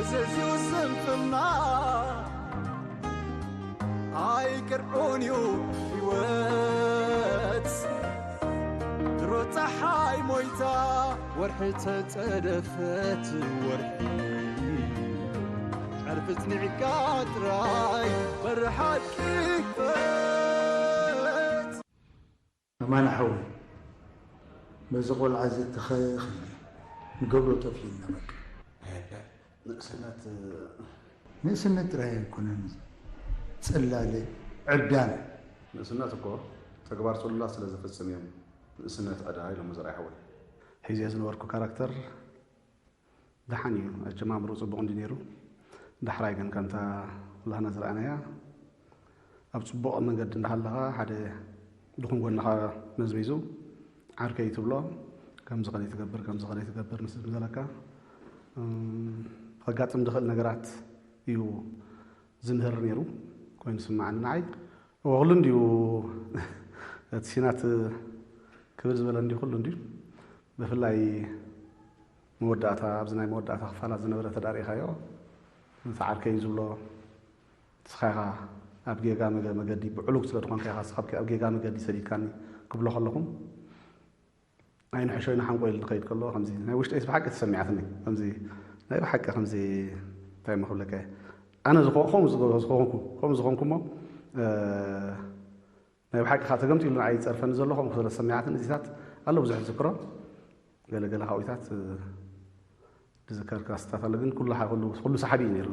እዚኡ ስንፍና ኣይቅርዑን እዩ ህይወት። ድሮ ፀሓይ ሞይታ፣ ወርሒ ተፀደፈት፣ ወርሒ ዕርፊ ፅኒዕካ ጥራይ በሪ ሓቂ ክፈት። ኣማን ሓወይ፣ በዚ ቆልዓ እዚ ተኸኽ ኢለ ንገብሮ ጠፊኡና በቃ። ንእስነት ንእስነት ጥራይ ኣይኮነን፣ ጽላለ ዕብዳን። ንእስነት እኮ ተግባር ጽሉላት ስለ ዝፍጽም እዮም ንእስነት ዕዳ ኢሎሞ ዘርኣይ ሓወይ። ሒዘዮ ዝነበርኩ ካራክተር ደሓን እዩ፣ ኣጀማምርኡ ጽቡቕ እንድዩ ነይሩ። ዳሕራይ ግን ከምታ ኩላህና ዝረኣናያ ኣብ ጽቡቕ መንገዲ እንዳሃለኻ ሓደ ድኹም ጎንኻ መዝሚዙ ዓርከይ ትብሎ ከምዚ ከደይ ትገብር ከምዚ ከደይ ትገብር ምስ ዝበለካ እም፣ ከጋጥም ዝኽእል ነገራት እዩ ዝምህር ነይሩ ኮይኑ ዝስምዓኒ ንዓይ። እወ፣ ኩሉ እንድዩ እቲ ሲናት ክብል ዝበለ እንድዩ ኩሉ እንድዩ። ብፍላይ መወዳእታ ኣብዚ ናይ መወዳእታ ክፋላት ዝነበረ ተዳሪኻዮ ነቲ ዓርከይ ዝብሎ ንስኻ ኢኻ ኣብ ጌጋ መገ- መገዲ ብዕሉግ ስለ ዝኾንካ ኢኻ ንስኻ ኣብ ጌጋ መገዲ ሰዲድካኒ ክብሎ ከለኹም ኣይንሕሾ ይንሓንቆ ኢሉ ዝኸይድ ከሎ ከምዚ ናይ ውሽጠይስ ብሓቂ ተሰሚዓትኒ። ከምዚ ናይ ብሓቂ ከምዚ እንታይ እሞ ክብለካ እየ፣ ኣነ ዝኾ- ከምኡ ዝገ- ዝኾንኩ ከምኡ ዝኾንኩ እሞ እ፣ ናይ ብሓቂ ከዓ ተገምጢሉ ንዓይ ይፀርፈኒ ዘሎ ከምኡ ስለ ዝሰሚዓትኒ እዚታት ኣሎ ብዙሕ ዝዝክሮ ገለገለ ካብኡታት እ፣ ዝዝከር ክላስታት ኣሎ ግን ኩሉ ሓ- ኩሉ ኩሉ ሰሓቢ እዩ ነይሩ።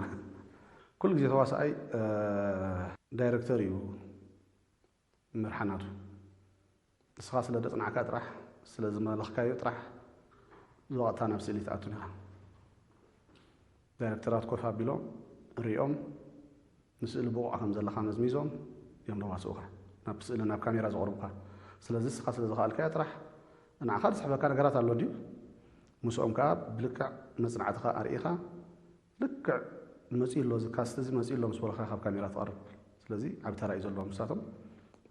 ኩሉ ግዜ ተዋሳኣይ እ፣ ዳይረክተር እዩ መርሓ ናቱ። ንስኻ ስለ ደጽናዕካ ጥራሕ ስለ ዝመለኽካዮ ጥራሕ ዝወቕታ ናብ ስእሊ ትኣቱን ኢኻ። ዳይረክተራት ኮፍ ኣቢሎም ሪኦም ንስእሊ ብቑዕ ከም ዘለኻ መዝሚዞም እዮም ዘዋስኡኻ ናብ ስእሊ ናብ ካሜራ ዘቕርቡኻ። ስለዚ ንስኻ ስለ ዝኸኣልካዮ ጥራሕ ንዓኻ ዝስሕበካ ነገራት ኣሎ ድዩ? ምስኦም ከኣ ብልክዕ መጽናዕትኻ ኣርኢኻ ልክዕ መጺኡ ኣሎ እዚ ካስት እዚ መጺኡ ኣሎ ምስ በሉኻ ካብ ካሜራ ትቐርብ። ስለዚ ዓቢ ተራ እዩ ዘለዎም ንሳቶም።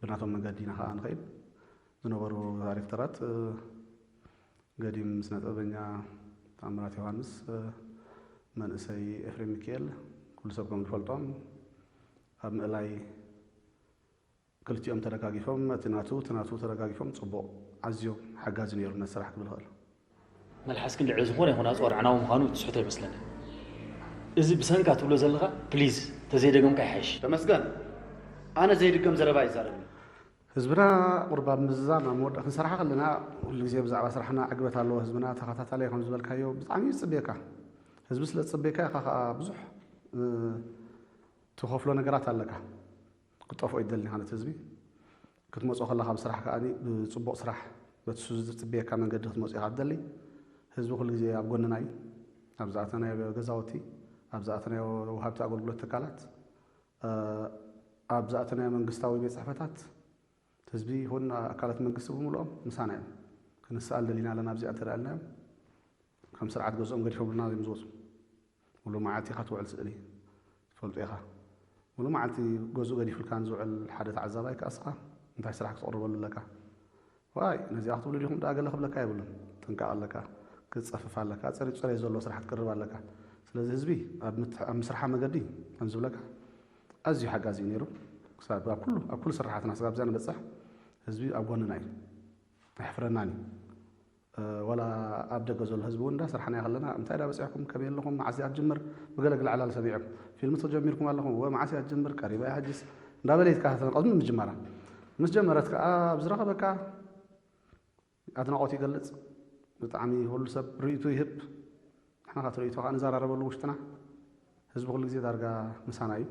ብናቶም መገዲ ኢና ከኣ ንኸይድ። ዝነበሩ ዳይሬክተራት ገዲም ስነ ጥበበኛ ተኣምራት ዮሃንስ፣ መንእሰይ ኤፍሬም ሚኪኤል ኩሉ ሰብ ከም ዝፈልጦም ኣብ ምእላይ ክልቲኦም ተደጋጊፎም እቲ ናቱ እቲ ናቱ ተደጋጊፎም ጽቡቕ ኣዝዮም ሓጋዚ ነይሩ ነቲ ስራሕ ክብል እኽእል። መልሓስኪ ልዕሊ ዝኾነ ይኹን ኣጽዋር ዕናዊ ምዃኑ ትስሕቶ ይመስለኒ። እዚ ብሰንካ ትብሎ ዘለኻ ፕሊዝ ተዘይደገምካ ይሓይሽ። ተመስገን፣ ኣነ ዘይድገም ዘረባ ይዛረብኒ። ህዝብና ቁሩብ ኣብ ምዝዛም ኣብ መወዳእ ክንሰርሓ ከለና ኩሉ ግዜ ብዛዕባ ስራሕና ዕግበት ኣለዎ ህዝብና ተኸታታላይ ከም ዝበልካዮ ብጣዕሚ እዩ ዝፅበየካ። ህዝቢ ስለ ዝፅበየካ ኢኻ ከዓ ብዙሕ ትኸፍሎ ነገራት ኣለካ። ክትጠፍኦ ይደሊ ኢኻ ነቲ ህዝቢ ክትመፅኦ ከለኻ ብስራሕ ከዓ ብፅቡቕ ስራሕ በቲ ሱ ዝፅበየካ መንገዲ ክትመፅኦ ኢኻ ትደሊ። ህዝቢ ኩሉ ግዜ ኣብ ጎንና እዩ። ኣብ ዝኣተናዮ ገዛውቲ፣ ኣብ ዝኣተናዮ ወሃብቲ ኣገልግሎት ትካላት፣ ኣብ ዝኣተናዮ መንግስታዊ ቤት ፅሕፈታት ህዝቢ ይኹን ኣካላት መንግስቲ ብምልኦም ምሳና እዮም። ክንስኣል ደሊና ኣለና ኣብዚኣ እንተደኣ ኢልናዮም ከም ስርዓት ገዝኦም ገዲፎምልና እዮም ዝወፁ። ሙሉእ መዓልቲ ኢኻ ትውዕል ስእሊ ትፈልጦ ኢኻ። ሙሉእ መዓልቲ ገዝኡ ገዲፉልካ ንዝውዕል ሓደ ተዓዛባይ ከኣ እስኻ እንታይ ስራሕ ክተቕርበሉ ኣለካ? ዋይ ነዚኣ ክትብሉ ዲኹም ደኣ ገለ ክብለካ የብሉን። ጥንቃቕ ኣለካ፣ ክትጸፍፍ ኣለካ፣ ጽሪ- ጽሬት ዘለዎ ስራሕ ክትቅርብ ኣለካ። ስለዚ ህዝቢ ኣብ ምት- ኣብ ምስርሓ መገዲ ከም ዝብለካ ኣዝዩ ሓጋዚ እዩ ነይሩ። ክሳብ ኣብ ኩሉ ኣብ ኩሉ ስራሓትና ስጋብ እዛ ንበጽሕ ህዝቢ ኣብ ጎንና እዩ። ኣሕፍረናን እዩ። ዋላ ኣብ ደገ ዘሎ ህዝቢ እውን እንዳሰርሓናዮ ከለና እንታይ ዳ በፂሕኩም ከመይ ኣለኹም መዓስ እያ ትጅምር ብገለ ግለ ዕላል ሰሚዖም ፊልም ተጀሚርኩም ኣለኹም እወ መዓስ እያ ትጅምር ቀሪባ እያ ሕጅስ እንዳበለ ይትከታተል ቅድሚ ምጅማራ ምስ ጀመረት ከዓ ኣብ ዝረኸበካ ኣድናቖት ይገልፅ ብጣዕሚ ኩሉ ሰብ ርእይቱ ይህብ ንሕና ከዓ እቲ ርእይቶ ከዓ ንዘራረበሉ ውሽጥና ህዝቢ ኩሉ ግዜ ዳርጋ ምሳና እዩ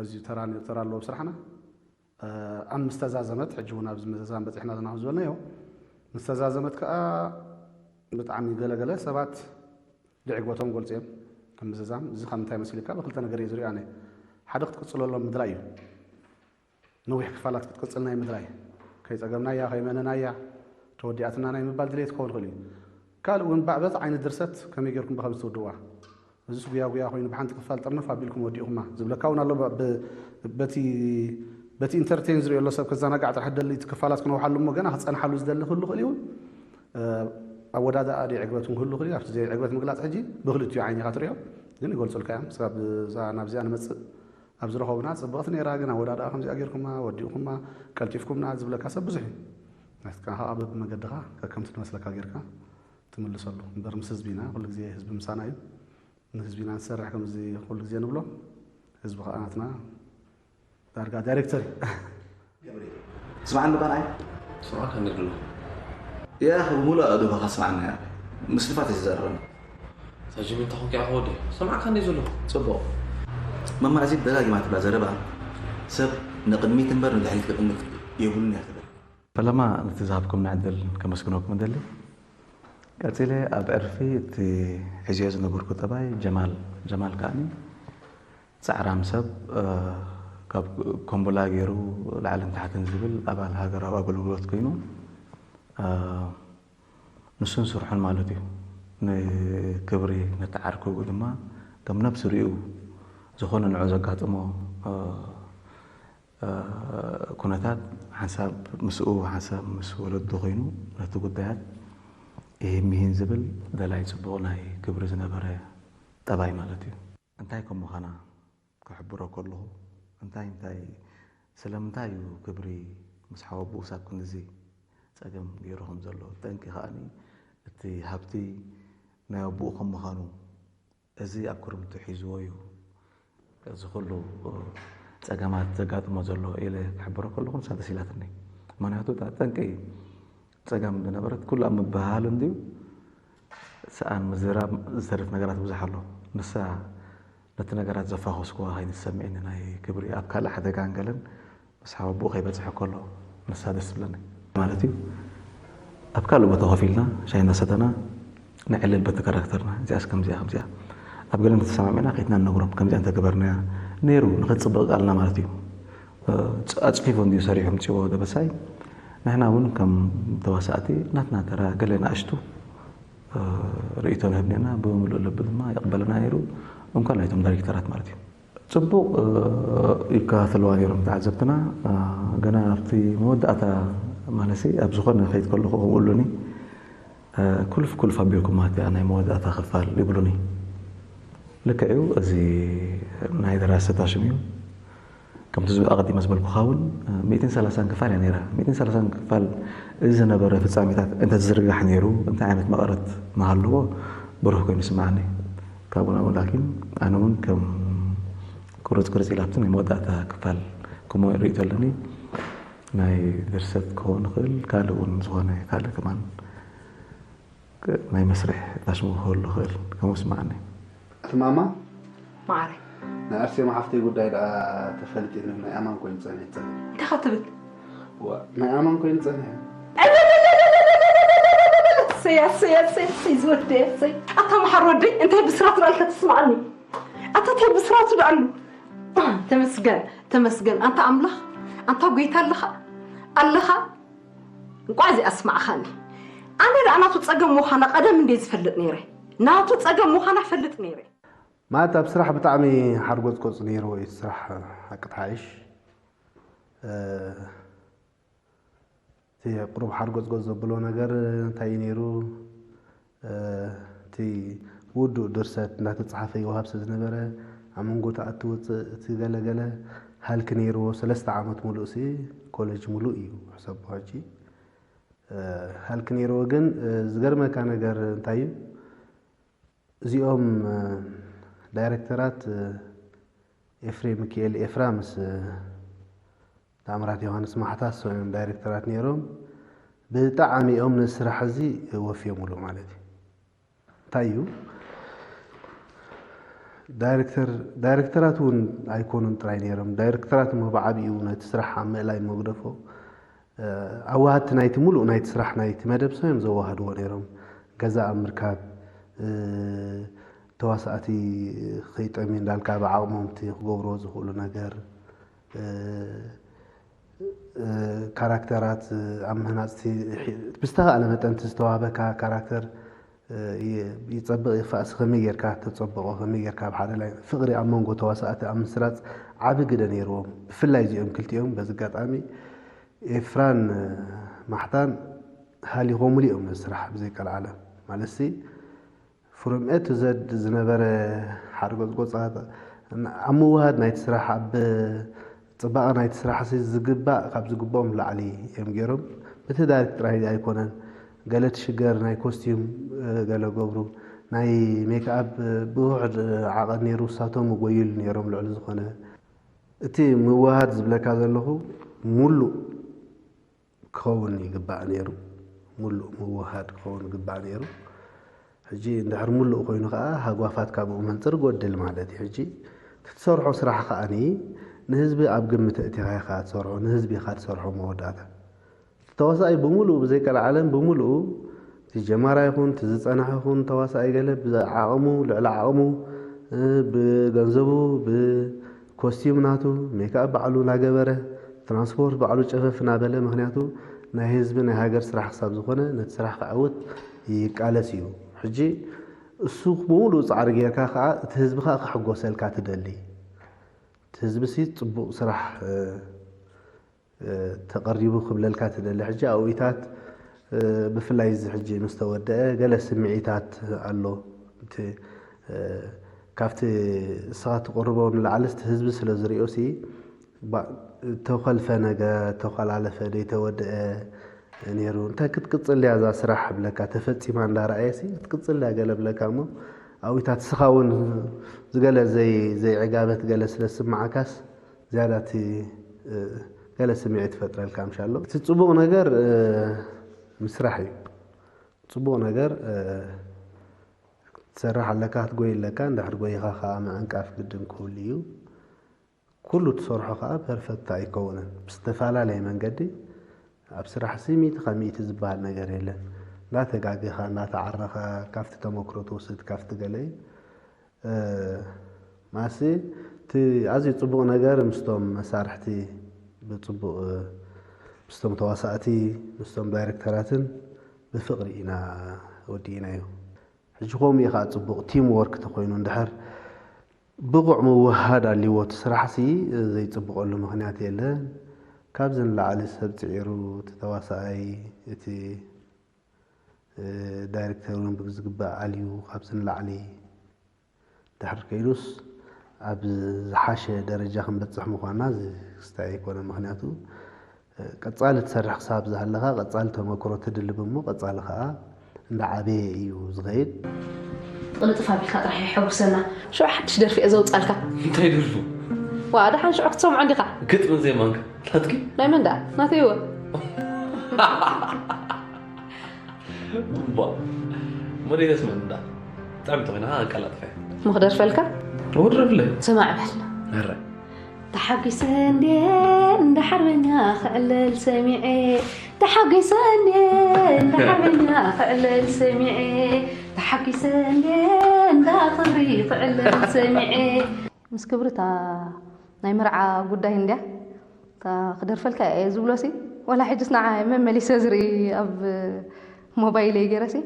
ኣዝዩ ተራ ተራ ኣለዎ ኣብ ስራሕና ኣብ ምስተዛዘመት ሕጂ እውን ኣብዚ ምዝዛም በፂሕና ዘለና ዝበልናዮ ምስተዛዘመት ከዓ ብጣዕሚ ገለገለ ሰባት ብዕግበቶም ገልፅዮም ኣብ ምዝዛም እዚ ካብ ምንታይ መሲልካ ብክልተ ነገር እየ ዝሪኦ ኣነ ሓደ ክትቅፅለሎም ምድላይ እዩ ነዊሕ ክፋላት ክትቅፅል ናይ ምድላይ ከይፀገምናያ ከይመነናያ ተወዲኣትና ናይ ምባል ድሌት ክኸውን ይኽእል እዩ ካልእ እውን ባዕበት ዓይነት ድርሰት ከመይ ጌርኩም ብኸምዚ ትውድዋ እዚስ ጉያ ጉያ ኮይኑ ብሓንቲ ክፋል ጥርንፍ ኣቢልኩም ወዲእኹማ ዝብለካ እውን ኣሎ በቲ ኢንተርቴን ዝሪኦ ኣሎ ሰብ ክዘናጋዕ ጥራሕ ደሊ እቲ ክፋላት ክነውሓሉ እሞ ገና ክፀንሓሉ ዝደሊ ክህሉ ክእል እውን ኣወዳድኣ ደ ዕግበት እውን ክህሉ ክእል ኣብቲ ዘይ ዕግበት ምግላፅ ሕጂ ብክልቲኡ ዓይኒ ኢካ ትሪኦ ግን ይገልጹልካ እዮም። ስጋብ እዛ ናብዚኣ ንመጽእ ኣብ ዝረኸቡና ጽብቕቲ ነይራ፣ ግን ኣወዳድኣ ከምዚኣ ጌርኩማ፣ ወዲእኩማ፣ ቀልጢፍኩምና ዝብለካ ሰብ ብዙሕ እዩ። ናትካ ከኣ በብመገድኻ ከከምቲ ዝመስለካ ጌርካ ትምልሰሉ። እምበር ምስ ህዝቢና ኩሉ ግዜ ህዝቢ ምሳና እዩ። ንህዝቢና ንሰርሕ ከምዚ ኩሉ ግዜ ንብሎ፣ ህዝቢ ከኣ ናትና ዳርጋ ዳይሬክተር እዩ። ስምዓኒ ባንዓይ ስምዓካ እንድሎ ያ ብሙሉእ ኣእዱባኻ ስምዓና ያ ምስ ልፋት እዩ ዝዛረበና ሳጅም እንተ ኾንካ ኢኻ ወደይ ሰምዓካ እንደ ዘለኹ ጽቡቕ መማእዚት ደጋጊማ ትብላ ዘረባ ሰብ ንቕድሚት እምበር ንድሕሪት ክጥምት የብሉን እያ ትብል ፈለማ ነቲ ዝሃብኩምና ዕድል ከመስግነኩም እደሊ ቀጺለ ኣብ ዕርፊ እቲ ሕዝዮ ዝነበርኩ ጠባይ ጀማል ጀማል ከዓኒ ጻዕራም ሰብ ካብ ኮምቦላ ገይሩ ላዕልን ታሕትን ዝብል ኣባል ሃገራዊ ኣገልግሎት ኮይኑ ንሱን ስርሑን ማለት እዩ ንክብሪ ነተዓርክቡ ድማ ከም ነብሲ ሪኡ ዝኾነ ንዑ ዘጋጥሞ ኩነታት ሓንሳብ ምስኡ ሓንሳብ ምስ ወለዱ ኮይኑ ነቲ ጉዳያት ይህን ምሂን ዝብል ደላይ ፅቡቕ ናይ ክብሪ ዝነበረ ጠባይ ማለት እዩ። እንታይ ከም ምዃና ክሕብሮ ከለኹ እንታይ እንታይ ስለምንታይ እዩ ክብሪ ምስ ሓወብኡ ሳብ ክንድዚ ፀገም ገይሩ ከም ዘሎ ጠንቂ ከዓኒ እቲ ሃብቲ ናይ ኣቦኡ ከም ምዃኑ እዚ ኣብ ክርምቱ ሒዝዎ እዩ እዚ ኩሉ ፀገማት ዘጋጥሞ ዘሎ ኢለ ክሕብሮ ከለኹ ንሳ ደስ ኢላትኒ። ምክንያቱ እታ ጠንቂ ፀገም ዝነበረት ኩሉ ኣብ ምብህሃል እንድዩ ሰኣን ምዝራብ ዝተርፍ ነገራት ብዙሕ ኣሎ። ንሳ ነቲ ነገራት ዘፋኾስኩዋ ከይኑ ዝሰምዐኒ ናይ ክብሪ ኣብ ካልእ ሓደጋን ገለን ምስ ሓወቦኡ ከይበፅሐ ከሎ ንሳ ደስ ትብለኒ ማለት እዩ። ኣብ ካልእ ቦታ ኮፍ ኢልና ሻሂ እናሰተና ነዕልል በቲ ካራክተርና እዚኣስ ከምዚኣ ከምዚኣ ኣብ ገለ እንተተሰማሚዕና ከይትና ንነግሮም ከምዚኣ እንተገበርናያ ነይሩ ንኸፅብቕ ቃልና ማለት እዩ። ኣፅፊፉ እንድዩ ሰሪሑ ምፅዎ ደበሳይ ንሕና እውን ከም ተዋሳእቲ ናትና ተራ ገለ ንኣሽቱ ርእይቶ ንህብ ኔርና ብምሉእ ልቢ ድማ ይቕበለና ነይሩ። እንኳን ናይቶም ዳይሬክተራት ማለት እዩ። ፅቡቕ ይከታተልዋ ነይሮም ተዓዘብትና። ገና ኣብቲ መወዳእታ ማለሲ ኣብ ዝኾነ ከይድ ከለኹ ከምኡ እሉኒ ኩልፍ ኩልፍ ኣቢልኩም ማለት እያ ናይ መወዳእታ ክፋል ይብሉኒ። ልክዕ እዩ እዚ ናይ ደራሲ ተሽም እዩ። ከምቲ ዝብ ኣቐዲመ ዝበልኩኻ እውን ሚእትን ሰላሳን ክፋል እያ ነይራ። ሚእትን ሰላሳን ክፋል እዚ ዝነበረ ፍጻሜታት እንተዝርጋሕ ነይሩ እንታይ ዓይነት መቐረት ምሃለዎ ብሩህ ኮይኑ ይስምዓኒ። ካብኡ ናብኡ ላኪን ኣነ እውን ከም ቁርፅ ቁርፅ ኢላብቲ ናይ መወዳእታ ክፋል ከምኡ ርእይቶ ኣለኒ። ናይ ድርሰት ክኸውን ይኽእል ካልእ እውን ዝኾነ ካልእ ከማን ናይ መስርሕ ታሽሙ ክህሉ ይኽእል ከምኡ ይስምዓኒ። እቲ ማማ ማዓረይ ናይ ኣርሴማ ሓፍተይ ጉዳይ ደኣ ተፈሊጡ ናይ ኣማን ኮይኑ ጸኒሑ ጸኒሑ እንታይ ኸትብል ዋ ናይ ኣማን ኮይኑ ጸኒሑ ሰይ ኣሰይ ኣሰይ ኣሰይ ዝወደይ ኣሰይ ኣታ መሓር ወደይ እንታይ ብስራት ዳልካ ትስማዓኒ ኣታ እንታይ ብስራቱ ዳኣሉ ተመስገን ተመስገን ኣንታ ኣምላኽ ኣንታ ጎይታ ኣለኻ ኣለኻ እንቋዕ እዚ ኣስማዕኻኒ ኣነ ደኣ ናቱ ጸገም ምዃና ቀደም እንደ ዝፈልጥ ነይረ ናቱ ጸገም ምዃና ፈልጥ ነይረ ማለት ኣብ ስራሕ ብጣዕሚ ሓርጎጽጎጽ ነይርዎ እዩ እቲ ስራሕ ሓቂ ትሓይሽ እቲ ቁሩብ ሓርጎጽጎጽ ዘብሎ ነገር እንታይ እዩ ነይሩ እቲ ውዱእ ድርሰት እንዳተጻሓፈ ይወሃብ ስለ ዝነበረ ኣብ መንጎ ተኣቲ ወፅእ እቲ ገለገለ ሃልኪ ነይርዎ ሰለስተ ዓመት ሙሉእ ሲ ኮሌጅ ሙሉእ እዩ ሕሰቦ ሕጂ ሃልኪ ነይርዎ ግን ዝገርመካ ነገር እንታይ እዩ እዚኦም ዳይሬክተራት ኤፍሬም ምክኤል ኤፍራ ምስ ታምራት ዮሃንስ ማሕታስ እዮም ዳይሬክተራት ነይሮም ብጣዕሚ እዮም ነዚ ስራሕ እዚ ወፍዮምሉ ማለት እዩ እንታይ እዩ ዳይሬክተር ዳይሬክተራት እውን ኣይኮኑን ጥራይ ነይሮም ዳይሬክተራት እሞ ብዓብኡ ነቲ ስራሕ ኣብ ምእላይ መግደፎ ኣዋሃድቲ ናይቲ ሙሉእ ናይቲ ስራሕ ናይቲ መደብ ሰዮም ዘዋህድዎ ነይሮም ገዛ ኣብ ምርካብ ተዋሳእቲ ከይጠምዩ እንዳልካ ብዓቕሞም እቲ ክገብርዎ ዝኽእሉ ነገር ካራክተራት ኣብ ምህናፅ ብዝተኻእለ መጠን እቲ ዝተዋህበካ ካራክተር ይፀብቕ ይኽፋእሲ ከመይ ጌርካ ተፀብቖ ከመይ ጌርካ ኣብ ሓደ ላይ ፍቕሪ ኣብ መንጎ ተዋሳእቲ ኣብ ምስራፅ ዓቢ ግደ ነይርዎም ብፍላይ እዚኦም ክልቲኦም በዚ ኣጋጣሚ ኤፍራን ማሕታን ሃሊኾምሉ እዮም ነዚ ስራሕ ብዘይቀልዓለም ማለትሲ from A to Z ዝነበረ ሓርጎጽጎጻት ኣብ ምውሃድ ናይቲ ስራሕ፣ ኣብ ጽባቐ ናይቲ ስራሕ ሲ ዝግባእ ካብ ዝግብኦም ላዕሊ እዮም ገይሮም። በቲ ዳይሬክት ጥራይ ኣይኮነን፣ ገለ ትሽገር ናይ ኮስቲዩም ገለ ገብሩ፣ ናይ ሜክኣፕ ብውሕድ ዓቐን ነይሩ፣ እሳቶም ጎይሉ ነይሮም። ልዕሊ ዝኾነ እቲ ምውሃድ ዝብለካ ዘለኹ ሙሉእ ክኸውን ይግባእ ነይሩ። ሙሉእ ምውሃድ ክኸውን ይግባእ ነይሩ። ሕጂ እንድሕር ሙሉእ ኮይኑ ከዓ ሃጓፋት ካብኡ መንፅር ጎድል ማለት እዩ። ሕጂ እቲ ትሰርሖ ስራሕ ከዓኒ ንህዝቢ ኣብ ግምት ኣእቲኻ ኢኻ ትሰርሖ፣ ንህዝቢ ኢኻ ትሰርሖ። መወዳእታ እቲ ተዋሳኣይ ብሙሉእ ብዘይቀልዓለም ብሙሉእ እቲ ጀማራ ይኹን እቲ ዝፀናሕ ይኹን ተዋሳኣይ ገለ ብዓቕሙ ልዕሊ ዓቕሙ ብገንዘቡ ብኮስቲዩም ናቱ ሜክኣፕ ባዕሉ እናገበረ ትራንስፖርት ባዕሉ ጨፈፍ እናበለ፣ ምክንያቱ ናይ ህዝቢ ናይ ሃገር ስራሕ ክሳብ ዝኾነ ነቲ ስራሕ ክዓውት ይቃለስ እዩ። ሕጂ እሱ ብሙሉእ ፃዕሪ ጌርካ ከዓ እቲ ህዝቢ ከዓ ክሕጎሰልካ ትደሊ። እቲ ህዝቢ ሲ ፅቡቕ ስራሕ ተቐሪቡ ክብለልካ ትደሊ። ሕጂ ኣብኢታት ብፍላይ እዚ ሕጂ ምስ ተወደአ ገለ ስምዒታት ኣሎ። እቲ ካብቲ እስኻ ትቕርቦ ንላዕሊ እቲ ህዝቢ ስለ ዝሪኦ ሲ ተኸልፈ ነገር ተኸላለፈ ደይተወደአ ነይሩ። እንታይ ክትቅፅል እያ እዛ ስራሕ ብለካ ተፈፂማ እንዳረኣየ ሲ ክትቅፅል እያ ገለ ብለካ እሞ ኣብኢታት እስኻ እውን ዝገለ ዘይዕጋበት ገለ ስለ ዝስምዓካስ ዝያዳ እቲ ገለ ስምዒት ይፈጥረልካ ምሻሎ። እቲ ፅቡቕ ነገር ምስራሕ እዩ። ፅቡቕ ነገር ትሰርሕ ኣለካ ክትጎይ ኣለካ። እንድሕር ጎይኻ ከዓ ምዕንቃፍ ግድን ክህሉ እዩ። ኩሉ ትሰርሖ ከዓ ፐርፈክት ኣይከውንን። ብዝተፈላለየ መንገዲ ኣብ ስራሕ ሲ ሚእቲ ካብ ሚእቲ ዝበሃል ነገር የለን። እንዳተጋገኻ እንዳተዓረኻ ካብቲ ተመክሮ ትወስድ ካብቲ ገለ እዩ። ማሲ እቲ ኣዝዩ ፅቡቕ ነገር ምስቶም መሳርሕቲ ብፅቡቕ ምስቶም ተዋሳእቲ ምስቶም ዳይሬክተራትን ብፍቕሪ ኢና ወዲእናዮ። ሕጂ ከምኡ እዩ ከዓ ፅቡቕ ቲም ወርክ ተኮይኑ እንድሕር ብቑዕ ምውሃድ ኣልዎ እቲ ስራሕ ሲ ዘይፅብቐሉ ምክንያት የለን። ካብዚ ንላዕሊ ሰብ ፅዒሩ እቲ ተዋሳኣይ እቲ ዳይሬክተር እውን ብዝግባእ ኣልዩ ካብዚ ንላዕሊ ድሕር ከይዱስ ኣብ ዝሓሸ ደረጃ ክንበፅሕ ምኳንና ዝስታይ ኣይኮነ። ምክንያቱ ቀፃሊ ትሰርሕ ክሳብ ዝሃለኻ ቀፃሊ ተመክሮ ትድልብ እሞ ቀፃሊ ከዓ እንዳዓበየ እዩ ዝኸይድ። ቅልጥፍ ኣቢልካ ጥራሕ የሐጉሰና። ሽዑ ሓድሽ ደርፊ እየ ዘውፃልካ። እንታይ ደርፉ? ዋ ደሓን ሽዑ ክትሰምዖ እንዲኻ። ግጥምን ዜማንከ ናትኪ? ናይ መን ደኣ? ናተይ እወ። እባ መደይ ደስ መን እንዳ ብጣዕሚ ተኾይና ኣቀላጥፈ። ምኽደርፈልካ? ወድረፍለይ። ስማዕ በል። ኧረ ተሓጒሰ እንዴ እንዳ ሓርበኛ ክዕልል ሰሚዐ። ተሓጒሰ እንዴ እንዳ ሓርበኛ ክዕልል ሰሚዐ። ተሓጒሰ እንዴ እንዳ ክብሪ ክዕልል ሰሚዐ። ምስ ክብሪ እታ ናይ መርዓ ጉዳይ እንድያ እታ ክደርፈልካ እየ ዝብሎ ሲ ዋላ ሕጅስ ንዓ መመሊሰ ዝርኢ ኣብ ሞባይለይ ገይረ ሲ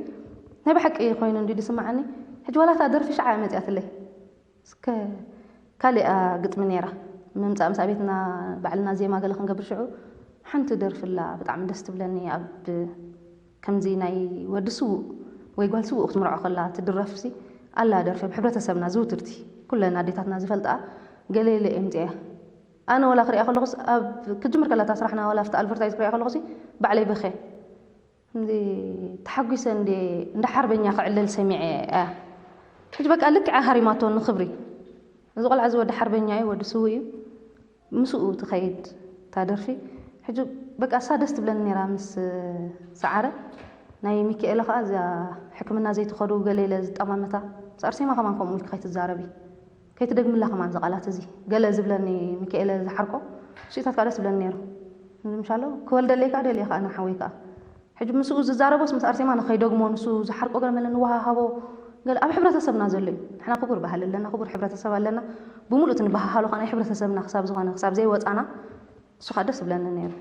ናይ ብሓቂ ኮይኑ እንዲ ዝስምዓኒ ሕጂ ዋላ እታ ደርፊ ሽዓ እያ መፂኣትለይ እስከ ካልኣ ግጥሚ ነይራ ምምፃእ ምስ ኣቤትና ባዕልና ዜማ ገለ ክንገብር ሽዑ ሓንቲ ደርፍላ ብጣዕሚ ደስ ትብለኒ ኣብ ከምዚ ናይ ወዲ ስዉእ ወይ ጓል ስዉእ ክትምርዖ ከላ ትድረፍ ሲ ኣላ ደርፊ ኣብ ሕብረተሰብና ዝውትርቲ ኩለን ኣዴታትና ዝፈልጣ ገለ ኢለ እየ ምፅያ ኣነ ወላ ክሪኣ ከለኹስ ኣብ ክጅምር ከላ እታ ስራሕና ወላ ኣብቲ ኣልቨርታይዝ ክሪኣ ከለኹሲ ባዕለይ በኸ እንዲ ተሓጒሰ እንዲ እንዳ ሓርበኛ ክዕለል ሰሚዐ እያ ሕጂ በቃ ልክዕ ሃሪማቶ ንኽብሪ እዚ ቆልዓ እዚ ወዲ ሓርበኛ እዩ ወዲ ስዉ እዩ ምስኡ ትኸይድ እታ ደርፊ ሕጂ በቃ እሳ ደስ ትብለኒ ነራ ምስ ሰዓረ ናይ ሚካኤለ ከዓ እዚኣ ሕክምና ዘይትኸዱ ገለ ኢለ ዝጠማመታ ምስ ኣርሴማ ከማን ከምኡ ኢልካ ከይትዛረቢ ከይትደግምላ ከማን እዚ ቃላት እዚ ገለ ዝብለኒ ሚካኤለ ዝሓርቆ ሽታት ከዓ ደስ ዝብለኒ ነይሩ ምሻሎ ክወልደለይ ከዓ ደልየ ከዓ ንሓወይ ከዓ ሕጂ ምስኡ ዝዛረቦስ ምስ ኣርሴማ ንኸይደግሞ ንሱ ዝሓርቆ ገለ መለ ንወሃሃቦ ገለ ኣብ ሕብረተሰብና ዘሎ እዩ ንሕና ክቡር ባህሊ ኣለና ክቡር ሕብረተሰብ ኣለና ብምሉእ እቲ ንበሃሃሎ ከዓ ናይ ሕብረተሰብና ክሳብ ዝኾነ ክሳብ ዘይወፃና እሱ ከዓ ደስ ዝብለኒ ነይሩ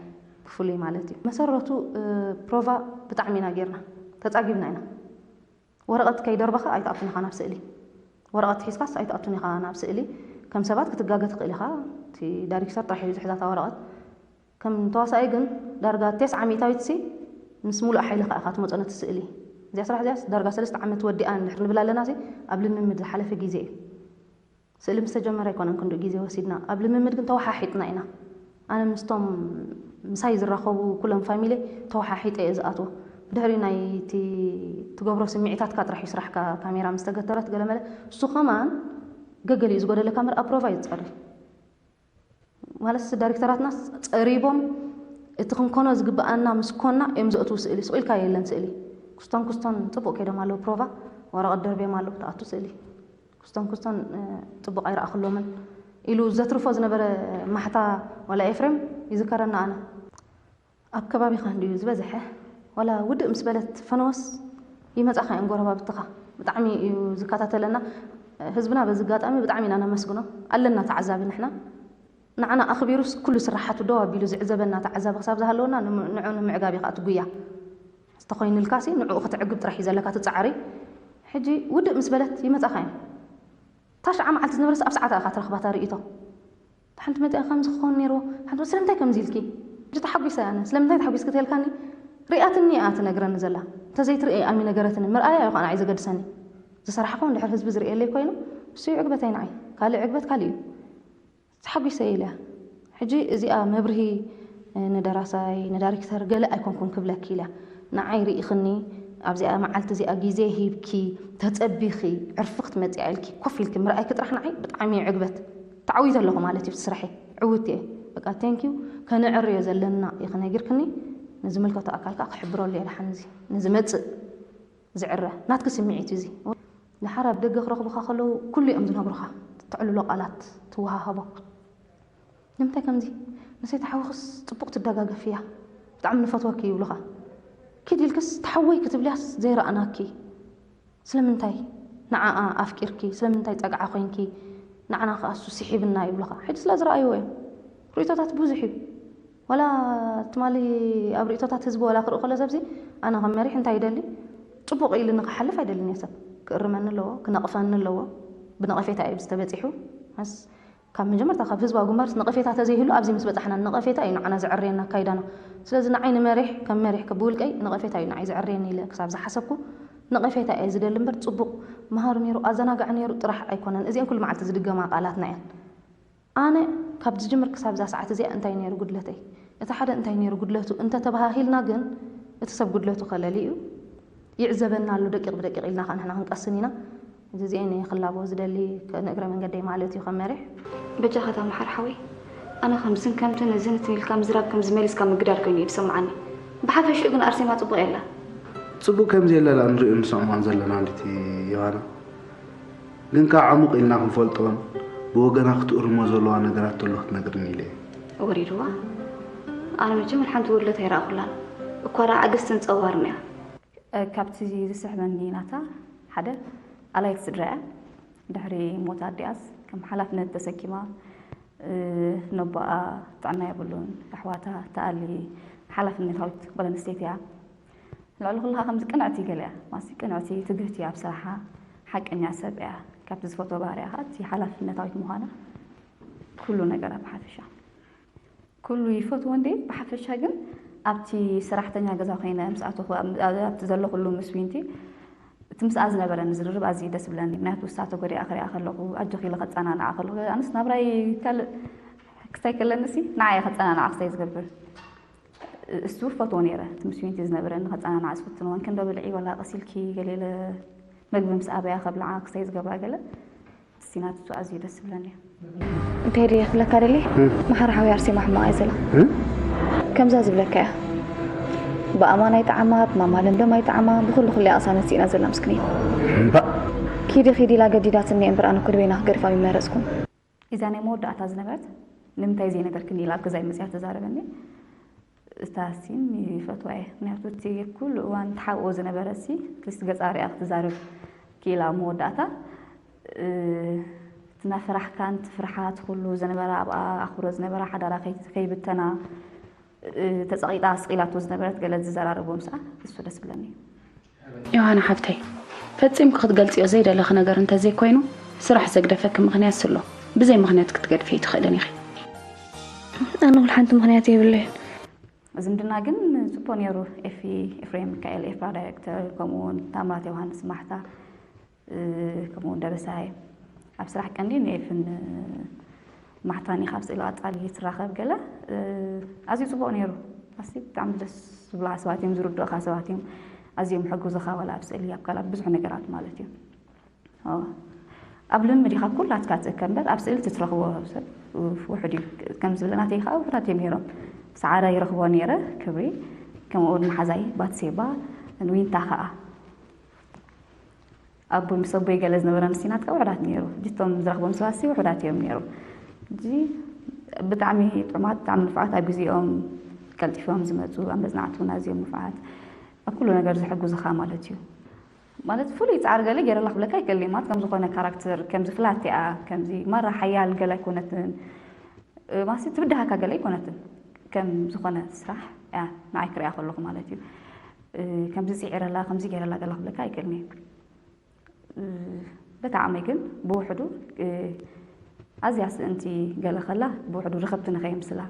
ብፍሉይ ማለት እዩ መሰረቱ ፕሮቫ ብጣዕሚ ኢና ጌርና ተፃጊብና ኢና ወረቐት ከይደርበኻ ኣይትኣቱን ኢኻ ናብ ስእሊ። ወረቐት ሒዝካስ ኣይትኣቱን ኢኻ ናብ ስእሊ። ከም ሰባት ክትጋገ ትኽእል ኢኻ። እቲ ዳይሬክተር ጥራሕ እዩ ዝሕዛታ ወረቐት። ከም ተዋሳኣይ ግን ዳርጋ ቴስዓ ሚእታዊት ሲ ምስ ሙሉእ ሓይልኻ ኢኻ ትመጾ ነቲ ስእሊ። እዚኣ ስራሕ እዚኣስ ዳርጋ ሰለስተ ዓመት ወዲኣ እንድሕር ንብል ኣለና። እዚ ኣብ ልምምድ ዝሓለፈ ግዜ እዩ። ስእሊ ምስ ተጀመረ ኣይኮነን ክንድኡ ግዜ ወሲድና፣ ኣብ ልምምድ ግን ተወሓሒጥና ኢና። ኣነ ምስቶም ምሳይ ዝራኸቡ ኩሎም ፋሚሊ ተወሓሒጠ እየ ዝኣትዎ። ብድሕሪ ናይቲ ትገብሮ ስምዒታትካ ጥራሕ እዩ ስራሕካ፣ ካሜራ ምስ ተገተረት ገለመለ እሱ ከማን ገገሊኡ ዝጎደለካ ምርኣ ፕሮቫ እዩ ዝፀሪ። ማለት ዳይሬክተራትና ፀሪቦም እቲ ክንኮኖ ዝግብኣና ምስ ኮና እዮም ዘእትዉ ስእሊ። ስቕ ኢልካ የለን ስእሊ። ኩስቶን ኩስቶን ፅቡቕ ከይዶም ኣለዉ ፕሮቫ፣ ወረቐት ደርብዮም ኣለዉ ትኣቱ ስእሊ። ኩስቶን ኩስቶን እ፣ ፅቡቕ ኣይረኣኽሎምን ኢሉ ዘትርፎ ዝነበረ ማሕታ ዋላ ኤፍሬም ይዝከረና ኣነ። ኣብ ከባቢኻ እንድዩ ዝበዝሐ። ዋላ ውድእ ምስ በለት ፈነወስ ይመጻኻ እዮም ጎረባብትኻ። ብጣዕሚ እዩ ዝከታተለና። ህዝብና በዚ ኣጋጣሚ ብጣዕሚ ኢና ነመስግኖ። ኣለና ተዓዛቢ ንሕና። ንዓና ኣኽቢሩስ ኩሉ ስራሓቱ ደው ኣቢሉ ዝዕዘበና ተዓዛቢ ክሳብ ዝሃለወና ንዑ ንምዕጋብ እዩ ከኣ ትጉያ። ዝተኾይንልካሲ ንዕኡ ክትዕግብ ጥራሕ እዩ ዘለካ ትጻዓሪ። ሕጂ ውድእ ምስ በለት ይመጻኻ እዮም። ታሽዓ መዓልቲ ዝነበረስ ኣብ ሰዓታ ኢኻ ትረኽባ እታ ርእይቶ። ሓንቲ መጺኣ ከምዚ ክኸውን ነይርዎ፣ ሓንቲ ስለምንታይ ከምዚ ኢልኪ? ሕጂ ተሓጒሰ ኣነ፣ ስለምንታይ ተሓጒስኪ ተልካኒ? ሪኣትኒ እያ ትነግረኒ ዘላ። እንተዘይትርኢ ኣሚ ነገረትኒ፣ ምርኣያ እዩ ከኣ ንዓይ ዘገድሰኒ። ዝሰራሕኹ እንድሕር ህዝቢ ዝርእየለይ ኮይኑ፣ እሱ እዩ ዕግበተይ ንዓይ። ካልእ ዕግበት ካልእ እዩ። ተሓጒሰ ኢለ እያ። ሕጂ እዚኣ መብርሂ ንደራሳይ፣ ንዳይሬክተር ገለ ኣይኮንኩን ክብለኪ ኢለ እያ። ንዓይ ርኢኽኒ፣ ኣብዚኣ መዓልቲ እዚኣ ግዜ ሂብኪ፣ ተጸቢኺ፣ ዕርፊ ክትመጽያ ኢልኪ፣ ኮፍ ኢልኪ ምርኣይኪ ጥራሕ ንዓይ ብጣዕሚ እዩ ዕግበት። ተዓዊተ ኣለኹ ማለት እዩ፣ እቲ ስራሐይ ዕውት እየ። በቃ፣ ቴንኪዩ፣ ከነዕርዮ ዘለና ኢኺ ነጊርክኒ፣ ንዝምልከቶ ኣካል ከኣ ክሕብረሉ እየ። ደሓን እዚ ንዝመጽእ ዝዕረ ናትኪ ስምዒት እዩ እዚ። ደሓር ኣብ ደገ ክረኽቡኻ ከለዉ ኩሉ እዮም ዝነግሩኻ፣ ተዕልሎ ቃላት ትወሃሃቦ። ንምንታይ ከምዚ? ንሰይቲ ሓውኽስ ጽቡቕ ትደጋገፍ እያ፣ ብጣዕሚ ንፈትወኪ ይብሉኻ። ኪድ ኢልክስ ተሓወይ ክትብልያስ ዘይረኣናኪ። ስለምንታይ ንዓኣ ኣፍቂርኪ? ስለምንታይ ጸግዓ ኮይንኪ? ንዓና ከኣ እሱ ስሒብና ይብሉኻ። ሕጂ ስለ ዝረኣይዎ እዮም። ርእይቶታት ብዙሕ እዩ። ዋላ ትማሊ ኣብ ርእይቶታት ህዝቢ ዋላ ክርኢ ከሎ ሰብዚ፣ ኣነ ከም መሪሕ እንታይ ይደሊ? ጽቡቕ ኢሉኒ ክሓልፍ ኣይደልን እየ ሰብ። ክእርመኒ ኣለዎ፣ ክነቕፈኒ ኣለዎ። ብነቐፌታ እዩ ዝተበጺሑ። መስ ካብ መጀመርታ ካብ ህዝባዊ ግንባርስ ነቐፌታ ተዘይህሉ ኣብዚ ምስ በጻሕና ነቐፌታ እዩ ንዓና ዘዕርየና ኣካይዳና። ስለዚ ንዓይ ንመሪሕ ከም መሪሕ ከ ብውልቀይ ነቐፌታ እዩ ንዓይ ዘዕርየኒ ኢለ ክሳብ ዝሓሰብኩ ነቐፌታ እየ ዝደሊ እምበር ጽቡቕ መሃሪ ነይሩ ኣዘናጋዒ ነይሩ ጥራሕ ኣይኮነን። እዚአን ኩሉ መዓልቲ ዝድገማ ቃላትና እየን። ኣነ ካብ ዝጅምር ክሳብ እዛ ሰዓት እዚኣ እንታይ ነይሩ ጉድለተይ? እቲ ሓደ እንታይ ነይሩ ጉድለቱ እንተተባሃሂልና ግን እቲ ሰብ ጉድለቱ ከለሊ እዩ። ይዕዘበና ኣሎ ደቂቕ ብደቂቕ ኢልና ከኣ ንሕና ክንቀስን ኢና። እዚ እዚአን እየ ክላቦ ዝደሊ ክ- ንእግረ መንገደይ ማለት እዩ ከም መሪሕ። በጃኻ እታ መሓር ሓወይ፣ ኣነ ከምዝን ከምትን እዝን እትን ኢልካ ምዝራብ ከምዚ መሊስካ ምግዳል ኮይኑ እዩ ዝስምዓኒ። ብሓፈሽኡ ግን ኣርሴማ ጽቡቕ የላ። ጽቡቕ ከም ዘየለ ንሪኦ ንሰምዖን ዘለና እንድቲ ዮሃና። ግን ከኣ ዓሙቕ ኢልና ክንፈልጦን ብወገና ክትእርሞ ዘለዋ ነገራት ተሎ ክትነግርኒ ኢለ እየ። ወሪድዋ። ኣነ መቸም ሓንቲ ወድለት ኣይረኣኹላን። እኳ ደኣ ኣግስትን ጸዋርን እያ። እ፣ ካብቲ ዝስሕበኒ ናታ ሓደ ኣላይት ስድራ እያ። ድሕሪ ሞት ኣዲኣስ ከም ሓላፍነት ተሰኪማ፣ እ፣ ነቦኣ ጥዕና የብሉን፣ ኣሕዋታ ተኣሊ ሓላፍነታዊት ጓል ኣንስተይቲ እያ። ልዕሊ ኩሉ ከዓ ከምዚ ቅንዕቲ ገለ እያ። ማሲ ቅንዕቲ፣ ትግህቲ ኣብ ስራሓ፣ ሓቀኛ ሰብ እያ። ካብቲ ዝፈትዎ ባህሪኣ ከዓ እቲ ሓላፍነታዊት ምዃና ኩሉ ነገራ ብሓፈሻ። ኩሉ ይፈትዎ እንዴ፣ ብሓፈሻ ግን ኣብቲ ሰራሕተኛ ገዛ ኮይነ ምስ ኣተኹ፣ ኣብ-፣ ኣብቲ ዘለኹሉ ምስ ዊንቲ፣ እቲ ምስኣ ዝነበረኒ ዝርርብ ኣዝዩ ደስ ዝብለኒ። ምክንያቱ ንሳ ተጎዲኣ ክሪኣ ከለኹ፣ ኣጆኺ ኢለ ከጸናንዓ ከለኹ፣ ኣነስ ናብራይ ካልእ ክስታይ ከለኒ ሲ፣ ንዓይ ከጸናንዓ ክስታይ ዝገብር። እሱ ፈትዎ ነይረ፣ እቲ ምስ ዊንቲ ዝነበረኒ ከጸናንዓ ዝፍትኖ፣ ወንኪ እንዶ ብልዒ ወላ ቀስ ኢልኪ ገለ ኢለ መግቢ ምስ ኣበያ ከብልዓ ክስታይ ዝገብራ ገለ። ሲናት እሱ ኣዝዩ ደስ ዝብለኒ እዩ። እንታይ ድየ ክብለካ ደልየ? እም። መሓር ሓወይ ኣርሴማ ሕማቕ እያ ዘላ። እም? ከምዛ ዝብለካ እያ። ብኣማን ኣይጠዓማ፣ ብማማ ለምለም ኣይጠዓማ፣ ብኹሉ ኩሉ እያ ቅሳነት ስኢና ዘላ ምስክነይ። እምባእ። ኪዲ ኪዲ ኢላ ገዲዳትኒ እምበር ኣነ እኮ ድበይና ክገድፋ ምመረጽኩ። እዛ ናይ መወዳእታ ዝነበረት ንምንታይ ዘይነገርክኒ ኢላ ኣብ ገዛይ መጽያ ተዛረበኒ። እታ ሲን ይፈትዋ እየ። ምክንያቱ እቲ ኩሉ እዋን ተሓብኦ ዝነበረ ሲ፣ ኣትሊስት ገጻ ሪኣ ክትዛረብ ክኢላ ኣብ መወዳእታ። እ፣ እቲ ናፈራሕካን እቲ ፍርሓት ኩሉ ዝነበራ ኣብኣ ኣኽብሮ ዝነበራ ሓዳራ ከይ-፣ ከይብተና፣ እ፣ ተጸቒጣ ኣስቒላቶ ዝነበረት ገለ ዝዘራረቦ ምስኣ እሱ ደስ ብለኒ እዩ። ዮሃና ሓብተይ፣ ፈጺምኪ ክትገልጽዮ ዘይደለኺ ነገር እንተዘይኮይኑ፣ ስራሕ ዘግደፈኪ ምኽንያት ስሎ። ብዘይ ምኽንያት ክትገድፊ ኣይትኽእልን ኢኺ። ኣነ ወላ ሓንቲ ምኽንያት የብለይን። ዝምድና ግን ጽቡቕ ነይሩ። ኤፊ ኤፍሬም ሚካኤል ኤፍራ ዳይሬክተር፣ ከምኡ እውን ታምራት ዮሃንስ ማሕታ፣ ከምኡ እውን ደበሳይ። ኣብ ስራሕ ቀንዲ ንኤፍን ማሕታን ኢኻ ኣብ ስእሊ ቀጻሊ ትራኸብ ገለ። ኣዝዩ ጽቡቕ ነይሩ። ኣሲ ብጣዕሚ ደስ ዝብሉኻ ሰባት እዮም፣ ዝርድኡኻ ሰባት እዮም። ኣዝዮም ሕጉዝኻ ዋላ ኣብ ስእሊ ኣብ ካልኣት ብዙሕ ነገራት ማለት እዩ። ኣብ ልምድ ኢኻ ኩላትካ ትእከብ እምበር ኣብ ስእሊ ትትረኽቦ ሰብ ውሑድ እዩ። ከም ዝብለ ናተይ ከዓ ውሑዳት እዮም ነይሮም። ሰዓረ ይረኽቦ ነይረ ክብሪ፣ ከምኡ እውን መሓዛይ ባትሴባ፣ ዊንታ ከዓ ኣቦይ ምስ ኣቦይ ገለ ዝነበረ ንስቲናት ከዓ ውሑዳት ነይሩ። ጅቶም ዝረኽቦም ሰባት ሲ ውሑዳት እዮም ነይሩ። እዚ ብጣዕሚ ጥዑማት፣ ብጣዕሚ ንፉዓት፣ ኣብ ግዜኦም ቀልጢፎም ዝመፁ፣ ኣብ መፅናዕቲ እውን ኣዝዮም ንፉዓት፣ ኣብ ኩሉ ነገር ዝሕግዙኻ ማለት እዩ። ማለት ፍሉይ ጻዕሪ ገለ ገይረላ ክብለካ ኣይክእልን፣ ማለት ከም ዝኾነ ካራክተር፣ ከምዚ ፍላት እያ፣ ከምዚ ማራ ሓያል ገለ ኣይኮነትን፣ ማለት ትብድሃካ ገለ ኣይኮነትን። ከም ዝኾነ ስራሕ እያ ንዓይ ክሪኣ ከለኹ ማለት እዩ። ከምዚ ጽዒረላ፣ ከምዚ ገይረላ ገለ ክብለካ ኣይክእልን። በታ ዓመይ ግን ብውሕዱ ኣዝያ ስእንቲ ገለ ከላ ብውሕዱ ርኽብቲ ንኸየምስላ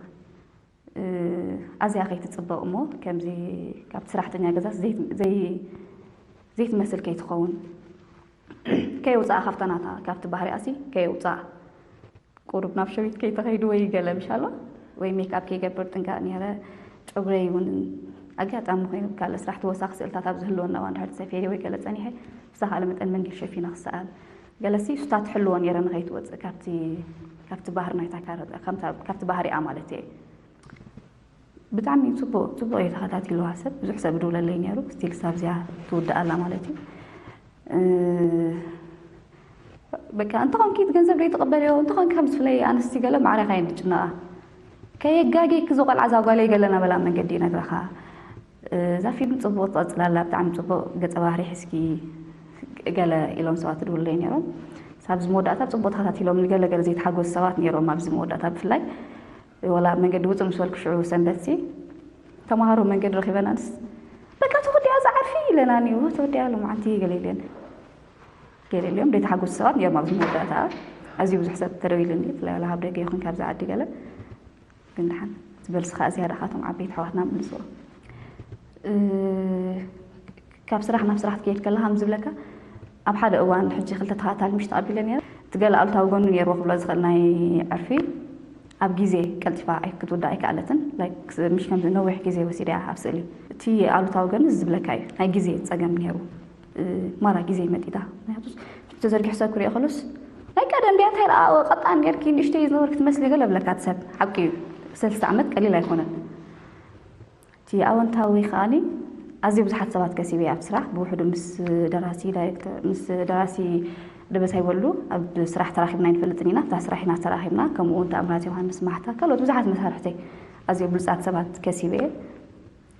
ኣዝያ ከይትጽበቕ እሞ ከምዚ ካብቲ ሰራሕተኛ ገዛስ ዘይትመስል ከይትኸውን፣ ከየውፅኣ ካብታ ናታ ካብቲ ባህሪኣሲ ከየውፅኣ፣ ቁሩብ ናብ ሸዊት ከይተኸይዱ ወይ ገለ ምሻሎ ወይ ሜክኣፕ ከይገብር ጥንቃቕ ነይረ። ጨጉረይ እውን ኣጋጣሚ ኮይኑ ካልእ ስራሕ ተወሳኺ ስእልታት ኣብ ዝህልወና እዋን ድሕሪ ተሰፊረ ወይ ገለ ጸኒሐ ብዝተኻእለ መጠን መንገድ ሸፊነ ክሰኣል ገለሲ ስታ ትሕልዎ ነይረ ንኸይትወፅእ ካብቲ ባህሪ ናይታ ካብቲ ባህሪኣ ማለት እየ። ብጣዕሚ ፅቡቅ ፅቡቅ እዩ ተኸታቲልዋ ሰብ ብዙሕ ሰብ ድውለለይ ነይሩ። ስቲል ሳብዚያ ትውድእ ኣላ ማለት እዩ። በቃ እንተኾንኪ እቲ ገንዘብ ደይ ትቕበልዮ እንተኾንኪ ከም ዝፍለይ ኣንስቲ ገለ ማዕረኻ እየን ዝጭነቓ። ከየጋጌኪ እዚ ቆልዓ እዛ ጓለይ ገለ ናበላ መንገዲ ይነግረኻ። እዛ ፊልም ፅቡቅ ትቐፅል ኣላ፣ ብጣዕሚ ፅቡቅ ገፀ ባህሪ ሒዝኪ ገለ ኢሎም ሰባት ትድውለይ ነይሮም። ሳብዚ መወዳእታ ፅቡቅ ተኸታቲሎም ንገለገለ ዘይተሓጎሱ ሰባት ነይሮም ኣብዚ መወዳእታ ብፍላይ ወላ ኣብ መንገዲ ውፅእ ምስ በልኩ ሽዑ ሰንበት ሲ ተምሃሮ መንገዲ ረኺበናንስ በቃ ተወዲኣ እዛ ዓርፊ ኢለናኒ። ተወዲኣ ሎማዓንቲ ገለ ኢለን ገለ ኢልዮም ዘይተሓጎሱ ሰባት ነይሮም ኣብዚ መወዳእታ። ኣዝዩ ብዙሕ ሰብ ተደዊሉኒ ብፍላይ ወላ ካብ ደገ ይኹን ካብዚ ዓዲ ገለ ግን ደሓን ዝበልስኻ እዚያ ደኻቶም ዓበይቲ ኣሕዋትና ምልስዎ። ካብ ስራሕ ናብ ስራሕ ትከይድ ከለኻ ከም ዝብለካ ኣብ ሓደ እዋን ሕጂ ክልተ ተኸታታሊ ምሽ ተቐቢለ ነይረ። እቲ ገለ ኣሉታዊ ጎኑ ነይርዎ ክብሎ ዝኽእል ናይ ዕርፊ ኣብ ግዜ ቀልጢፋ ክትውዳእ ኣይከኣለትን። ምሽ ከምዚ ነዊሕ ግዜ ወሲዳ እያ ኣብ ስእሊ። እቲ ኣሉታዊ ጎኑ ዝብለካ እዩ ናይ ግዜ ፀገም ነይሩ። ማራ ግዜ መጢጣ ምክንያቱ ተዘርጊሑ ሰብ ክሪኦ ከሎስ ናይ ቀደም ቢያ እንታይ ደኣ ቀጣን ጌርኪ ንእሽተይ ዝነበርክ ትመስሊ ገለ ብለካ ሰብ ሓቂ እዩ። ሰለስተ ዓመት ቀሊል ኣይኮነን። እቲ ኣወንታዊ ከዓኒ ኣዝዩ ብዙሓት ሰባት ከሲበ ኣብ ስራሕ ብውሕዱ ምስ ደራሲ ዳይሬክተር ምስ ደራሲ ደበሳይ ወሉ ኣብ ስራሕ ተራኺብና ኣይንፈልጥን ኢና። ብታ ስራሕ ኢና ተራኺብና። ከምኡ እውን ተኣምራት ዮሃንስ ማሕታ ካልኦት ብዙሓት መሳርሕተይ ኣዝዮ ብሉፃት ሰባት ከሲበ እየ።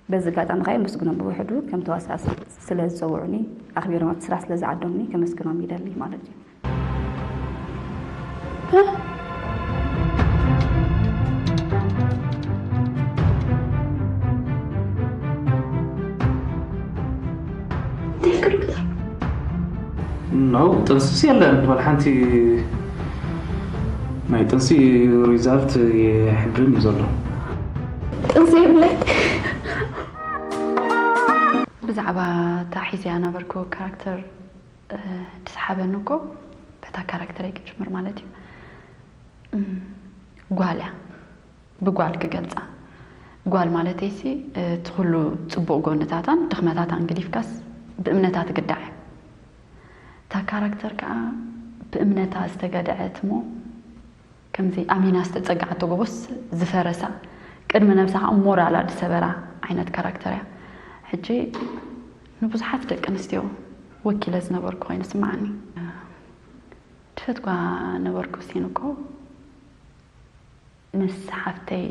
በዚ ኣጋጣሚ ከዓ የመስግኖም ብውሕዱ ከም ተዋሳእቲ ስለ ዝፀውዑኒ ኣኽቢሮም ኣብቲ ስራሕ ስለ ዝዓደሙኒ ከመስግኖም ይደሊ ማለት እዩ። ነው ጥንስስ የለን ወላ ሓንቲ ናይ ጥንሲ ሪዛልት የሕብርን እዩ ዘሎ። ጥንሲ የብለይ። ብዛዕባ እታ ሒዘያ ነበርኩ ካራክተር ዝሰሓበኒ እኮ በታ ካራክተረይ ክጅምር ማለት እዩ። ጓል እያ ብጓል ክገልፃ ጓል ማለተይሲ እቲ ኩሉ ፅቡቕ ጎንታታን ድኽመታታን ገዲፍካስ ብእምነታ ትግዳዕ እያ። እታ ካራክተር ከዓ ብእምነታ ዝተገደዐት እሞ ከምዚ ኣሚና ዝተፀግዓቶ ጎቦስ ዝፈረሳ ቅድሚ ነብሳ ከዓ ሞራላ ዝሰበራ ዓይነት ካራክተር እያ። ሕጂ ንብዙሓት ደቂ ኣንስትዮ ወኪለ ዝነበርኩ ኮይኑ ስምዓኒ። ትፈትዋ ነበርኩ ሲን እኮ ምስ ሓፍተይ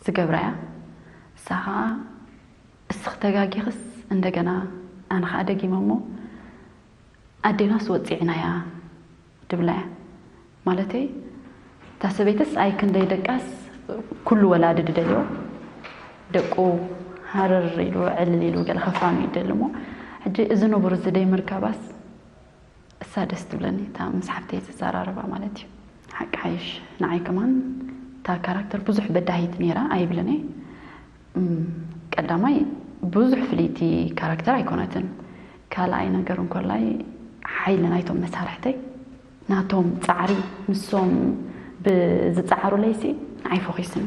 ዝገብራ እያ። እሳ ከዓ እስኺ ተጋጊኽስ እንደገና ኣነ ከዓ ደጊመ እሞ ኣዴናስ ወፂዕናያ ድብላ እያ። ማለተይ እታ ሰበይትስ ኣይ ክንደይ ደቃስ ኩሉ ወላዲ ድደልዮ ደቁ ሃረር ኢሉ ዕልል ኢሉ ገለ ከፋኑ ይደሊ እሞ ሕጂ እዚ ንቡር እዚ ደይ ምርካባስ እሳ ደስ ትብለኒ እታ ምስ ሓፍተይ ዘዘራርባ ማለት እዩ። ሓቂ ሓይሽ ንዓይ ከማን እታ ካራክተር ብዙሕ በዳሂት ነይራ ኣይብልን እየ። እም፣ ቀዳማይ ብዙሕ ፍልይቲ ካራክተር ኣይኮነትን። ካልኣይ ነገር እንኮላይ ሓይሊ ናይቶም መሳርሕተይ ናቶም ጻዕሪ ንሶም ብዝጻዕሩለይሲ ንዓይ ፎኺስኒ።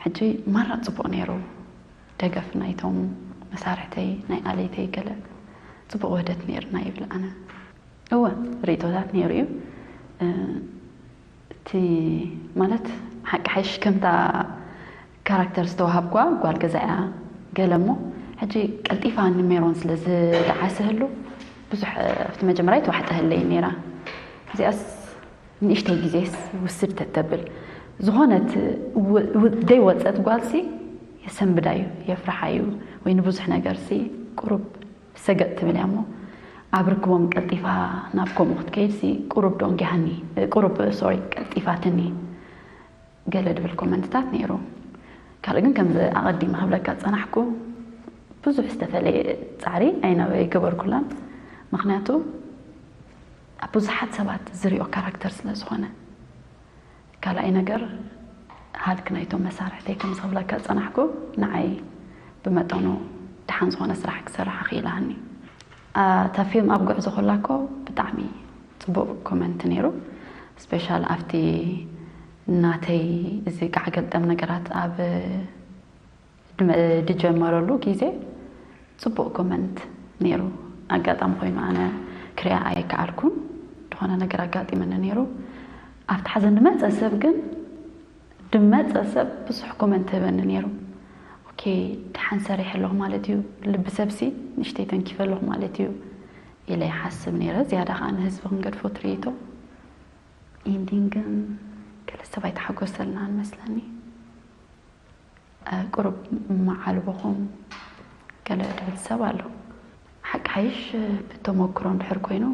ሕጂ ማራ ጽቡቕ ነይሩ። ደገፍ ናይቶም መሳርሕተይ ናይ ኣለይተይ ገለ ጽቡቕ ውህደት ነይርና ይብል ኣነ። እወ፣ ርእይቶታት ነይሩ እዩ። እ፣ እቲ ማለት ሓቂ ሓይሽ ከምታ ካራክተር ዝተዋሃብኳ ጓል ገዛ እያ ገለ እሞ፣ ሕጂ ቀልጢፋ ንሜሮን ስለ ዝደዓስህሉ ብዙሕ ኣብቲ መጀመርያ ተዋሕጠህለይ ነይራ። እዚኣስ ንእሽተይ ግዜስ ውስድ ተተብል፣ ዝኾነት ው- ው- ደይወፀት ጓልሲ የሰንብዳ እዩ፣ የፍርሓ እዩ፣ ወይ ንብዙሕ ነገርሲ ቁሩብ ሰገጥ ትብል እያ እሞ፣ ኣብ ርክቦም ቀልጢፋ ናብ ከምኡ ክትከይድ ሲ ቁሩብ ደንጊሃኒ፣ ቁሩብ ሶሪ ቀልጢፋትኒ ገለ ድብል ኮመንትታት ነይሩ። ካልእ ግን ከምዚ ኣቐዲመ ክብለካ ዝጸናሕኩ ብዙሕ ዝተፈለየ ጻዕሪ ኣይነበ ይገበርኩላን። ምኽንያቱ ኣብ ብዙሓት ሰባት ዝሪኦ ካራክተር ስለ ዝኾነ። ካልኣይ ነገር ሃልክ ናይቶም መሳርሕተይ ከም ዝኽብለካ ዝጸናሕኩ ንዓይ ብመጠኑ ደሓን ዝኾነ ስራሕ ክሰርሕ ኣኽኢላኒ። እታ ፊልም ኣብ ጉዕዞ ከላ እኮ ብጣዕሚ ጽቡቕ ኮመንት ነይሩ። ስፔሻል ኣብቲ ናተይ እዚ ጋዕ ገልጠም ነገራት ኣብ ድመ- ድጀመረሉ ግዜ ጽቡቕ ኮመንት ነይሩ። ኣጋጣሚ ኮይኑ ኣነ ክሪኣ ኣይከኣልኩን፣ ዝኾነ ነገር ኣጋጢመኒ ነይሩ። ኣብቲ ሓዘን ድመጸ ሰብ ግን ድመጸ ሰብ ብዙሕ ኮመንት ህበኒ ነይሩ። ኦኬ፣ ደሓን ሰሪሐ ኣለኹ ማለት እዩ፣ ልቢ ሰብሲ ንእሽተይ ተንኪፈ ኣለኹ ማለት እዩ ኢለ ይሓስብ ነይረ። ዝያዳ ከኣ ንህዝቢ ክንገድፎ ትርኢቶ። ኢንዲንግ ግን ገለ ሰብ ኣይተሓጎሰልናን መስለኒ። ቁሩብ መዓልቦኹም ገለ ድብል ሰብ ኣሎ። ሓቂ ሓይሽ ብተመክሮ እንድሕር ኮይኑ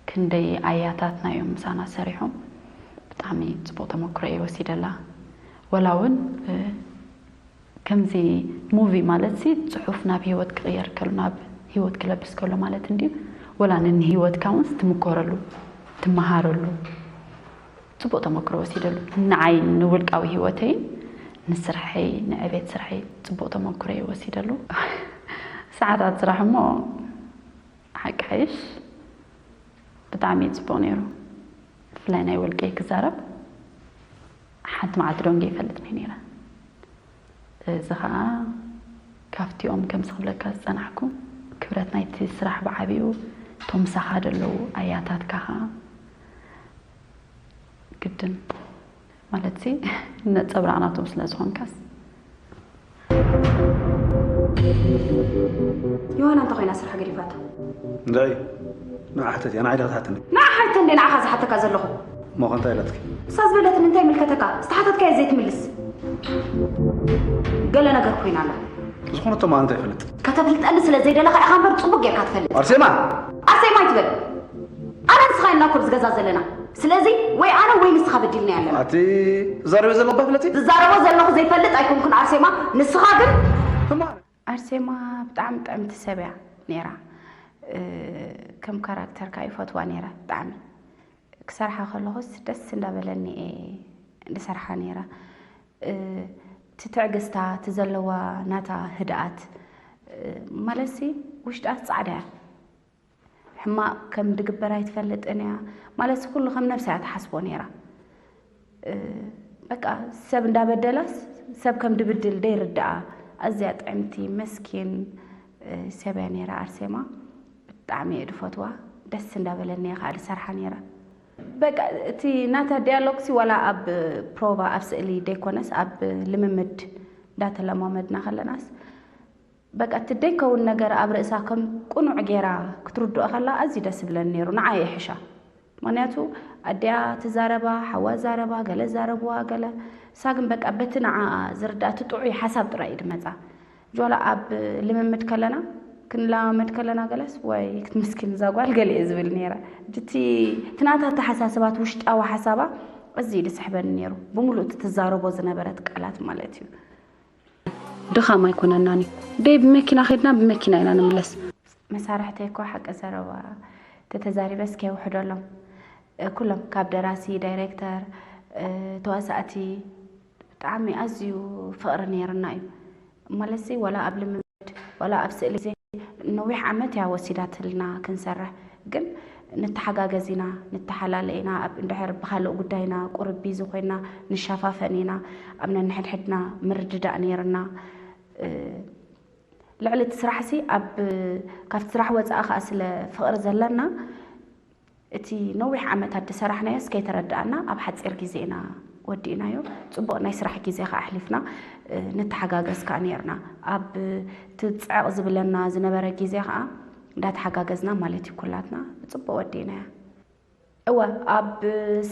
ክንደይ ኣያታትና እዮም ምሳና ሰሪሖም። ብጣዕሚ ጽቡቕ ተመክሮ እየ ወሲደላ። ወላ እውን ከምዚ ሙቪ ማለት ሲ ጽሑፍ ናብ ህይወት ክቕየር ከሎ ናብ ህይወት ክለብስ ከሎ ማለት እንድዩ። ወላ ንንህይወትካ እውን ትምኮረሉ ትመሃረሉ ጽቡቕ ተመክሮ ወሲደሉ። ንዓይ ንውልቃዊ ህይወተይን ንስርሐይ ንዕቤት ስርሐይ ጽቡቕ ተመክሮ እየ ወሲደሉ። ሰዓታት ስራሕ እሞ ሓቂ ሓይሽ ብጣዕሚ እዩ ጽቡቕ ነይሩ። ብፍላይ ናይ ውልቀይ ክዛረብ ሓንቲ መዓልቲ ደንጊየ ይፈልጥን እየ ነይረ። እዚ ኸዓ ካብቲኦም ከምዚ ክብለካ ዝጸናሕኩ ክብረት ናይቲ ስራሕ ብዓቢኡ እቶም ምሳኻ ዘለዉ ኣያታትካ ኸዓ ግድን ማለት ሲ ነጸብራቕ ናቶም ስለ ዝኾንካስ። ዮሃና እንታይ ኮይና ስራሕ ገዲፋታ? እንታይ ንዓ ሕተት እያ ንዓይ ዳትሓትኒ ንዓ ሓይተ እንደ ንዓኻ ዝሓተካ ዘለኹ እሞ ከ እንታይ ኢለትኪ እሳ ዝበለትኒ እንታይ ይምልከተካ? ዝተሓተትካዮ ዘይትምልስ ገለ ነገር ኮይና ኣላ። ዝኾነቶ ማ እንታይ ይፈልጥ ከተፍልጠኒ ስለ ዘይደለኻ ኢኻ እምበር ጽቡቅ ጌርካ ትፈልጥ። ኣርሴማ ኣርሴማ ይትበል ኣነ ንስኻ ኢና ኮብ ዝገዛ ዘለና። ስለዚ ወይ ኣነ ወይ ንስኻ በዲልና ኣለና። ኣቲ ዛረበ ዘለባ ፍለጢ ዝዛረቦ ዘለኹ ዘይፈልጥ ኣይኮንኩን ኣርሴማ። ንስኻ ግን እማ ኣርሴማ ብጣዕሚ ጥዕምቲ ሰብ እያ ነይራ። እ፣ ከም ካራክተር ከኣ ይፈትዋ ነይረ ብጣዕሚ። ክሰርሓ ከለኹስ ደስ እንዳበለኒ እየ ዝሰርሓ ነይረ። እ፣ እቲ ትዕግስታ፣ እቲ ዘለዋ ናታ ህድኣት፣ እ፣ ማለትሲ ውሽጣ ጻዕዳ እያ። ሕማቕ ከም ድግበር ኣይትፈልጥን እያ። ማለትሲ ኩሉ ከም ነብሳ እያ ትሓስቦ ነይራ። እ፣ በቃ ሰብ እንዳበደላስ ሰብ ከም ድብድል ደይርድኣ ኣዝያ ጥዕምቲ መስኪን እ፣ ሰብ እያ ነይራ ኣርሴማ። ብጣዕሚ እየ ድፈትዋ። ደስ እንዳበለኒ እየ ከዓ ድሰርሓ ነይረ። በቃ እቲ ናታ ዲያሎግሲ ዋላ ኣብ ፕሮቫ ኣብ ስእሊ ደይኮነስ ኣብ ልምምድ እንዳተለማመድና ከለናስ በቃ እቲ ደይከውን ነገር ኣብ ርእሳ ከም ቅኑዕ ገይራ ክትርድኦ ከላ ኣዝዩ ደስ ይብለኒ ነይሩ። ንዓይ ይሕሻ። ምኽንያቱ ኣዲኣ ትዛረባ፣ ሓዋ ዛረባ፣ ገለ ዛረብዋ ገለ እሳ ግን በቃ በቲ ንዓኣ ዝርድኣ እቲ ጥዑይ ሓሳብ ጥራይ እዩ ድመጻ። ጆላ ኣብ ልምምድ ከለና ክንለማመድ ከለና ገለስ ወይ ክትምስኪን እዛ ጓል ገለ እየ ዝብል ነይረ። እቲ እቲ ናታ ኣተሓሳስባት ውሽጣዊ ሓሳባ እዚ እዩ ድስሕበኒ ነይሩ። ብምሉእ እቲ ትዛረቦ ዝነበረት ቃላት ማለት እዩ። ድኻም ኣይኮነናን እዩ ደይ ብመኪና ኸድና ብመኪና ኢና ንምለስ። መሳርሕተይ እኮ ሓቂ ዘረባ ተተዛሪበስ ከይውሕደሎም ኩሎም ካብ ደራሲ፣ ዳይሬክተር፣ ተዋሳእቲ ብጣዕሚ ኣዝዩ ፍቕሪ ነይርና እዩ። ማለትሲ ዋላ ኣብ ልምምድ ዋላ ኣብ ስእሊ ግዜ ነዊሕ ዓመት እያ ወሲዳትልና ክንሰርሕ፣ ግን ንተሓጋገዝ ኢና፣ ንተሓላለ ኢና። ኣብ እንድሕር ብኻልእ ጉዳይና ቁርብ ቢዚ ኮይና ንሸፋፈን ኢና። ኣብ ነንሕድሕድና ምርድዳእ ነይርና። ልዕሊ እቲ ስራሕሲ ኣብ ካብቲ ስራሕ ወፃኢ ከዓ ስለ ፍቕሪ ዘለና እቲ ነዊሕ ዓመታት ዝሰራሕናዮስ ከይተረዳእና ኣብ ሓፂር ግዜ ኢና ወዲእናዮ። ፅቡቕ ናይ ስራሕ ግዜ ከዓ ኣሕሊፍና፣ እ፣ ንተሓጋገዝ ከዓ ነይርና። ኣብ እቲ ፅዕቕ ዝብለና ዝነበረ ግዜ ከዓ እንዳተሓጋገዝና ማለት እዩ ኩላትና ብፅቡቕ ወዲእናያ። እወ፣ ኣብ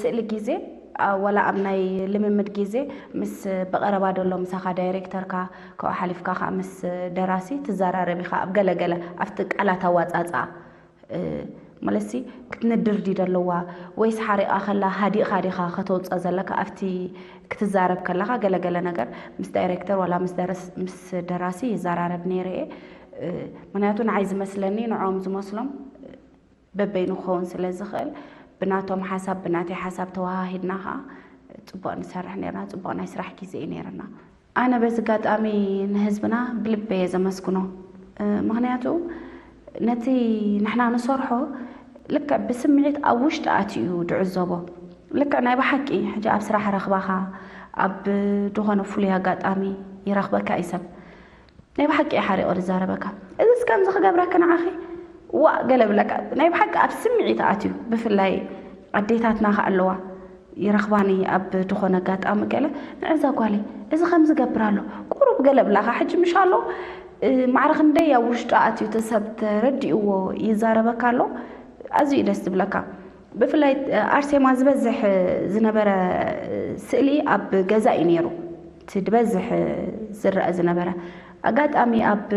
ስእሊ ግዜ፣ ኣ፣ ዋላ ኣብ ናይ ልምምድ ግዜ ምስ ብቐረባ ደሎ ምሳኻ ዳይሬክተርካ፣ ካብኡ ሓሊፍካ ከዓ ምስ ደራሲ ትዘራረብ ኢኻ። ኣብ ገለገለ ኣብቲ ቃላት ኣዋፃፅኣ፣ እ፣ ማለትሲ ክትንድር ድዩ ደለዋ ወይስ ሓሪቓ ከላ ሃዲእኻ ዲኻ ከተውፅኦ ዘለካ? ኣብቲ ክትዛረብ ከለኻ ገለገለ ነገር ምስ ዳይሬክተር ዋላ ምስ ደረስ-፣ ምስ ደራሲ ይዘራረብ ነይረ እየ። እ፣ ምኽንያቱ ንዓይ ዝመስለኒ ንዕኦም ዝመስሎም በበይኑ ክኸውን ስለ ዝኽእል፣ ብናቶም ሓሳብ ብናተይ ሓሳብ ተወሃሂድና ኸዓ ጽቡቕ ንሰርሕ ነርና። ጽቡቕ ናይ ስራሕ ግዜ እዩ ነይርና። ኣነ በዚ ኣጋጣሚ ንህዝብና ብልበይ እየ ዘመስግኖ። እ፣ ምኽንያቱ ነቲ ንሕና ንሰርሖ ልክዕ ብስምዒት ኣብ ውሽጢ ኣትዩ እዩ ዝዕዘቦ። ልክዕ ናይ ብሓቂ ሕጂ ኣብ ስራሕ ረኽባኻ፣ ኣብ ዝኾነ ፍሉይ ኣጋጣሚ ይረኽበካ እዩ ሰብ። ናይ ብሓቂ እዩ ሓሪቑ ዝዛረበካ። እዚስ ከምዚ ክገብረኪ ንዓኺ ዋእ ገለ ብለካ። ናይ ብሓቂ ኣብ ስምዒት ኣትዩ፣ ብፍላይ ኣዴታትና ከ ኣለዋ ይረኽባኒ ኣብ ዝኾነ ኣጋጣሚ ገለ፣ "ንዕዛ ጓለይ እዚ ከምዚ ገብር ኣሎ ቁሩብ" ገለ ብላኻ። ሕጂ ምሽ ኣሎ፣ እ፣ ማዕረ ክንደይ ኣብ ውሽጡ ኣትዩ እቲ ሰብ ተረዲእዎ ይዛረበካ ኣሎ። ኣዝዩ እዩ ደስ ዝብለካ። ብፍላይ ኣርሴማ ዝበዝሕ ዝነበረ ስእሊ ኣብ ገዛ እዩ ነይሩ። እቲ ዝበዝሕ ዝረአ ዝነበረ ኣጋጣሚ ኣብ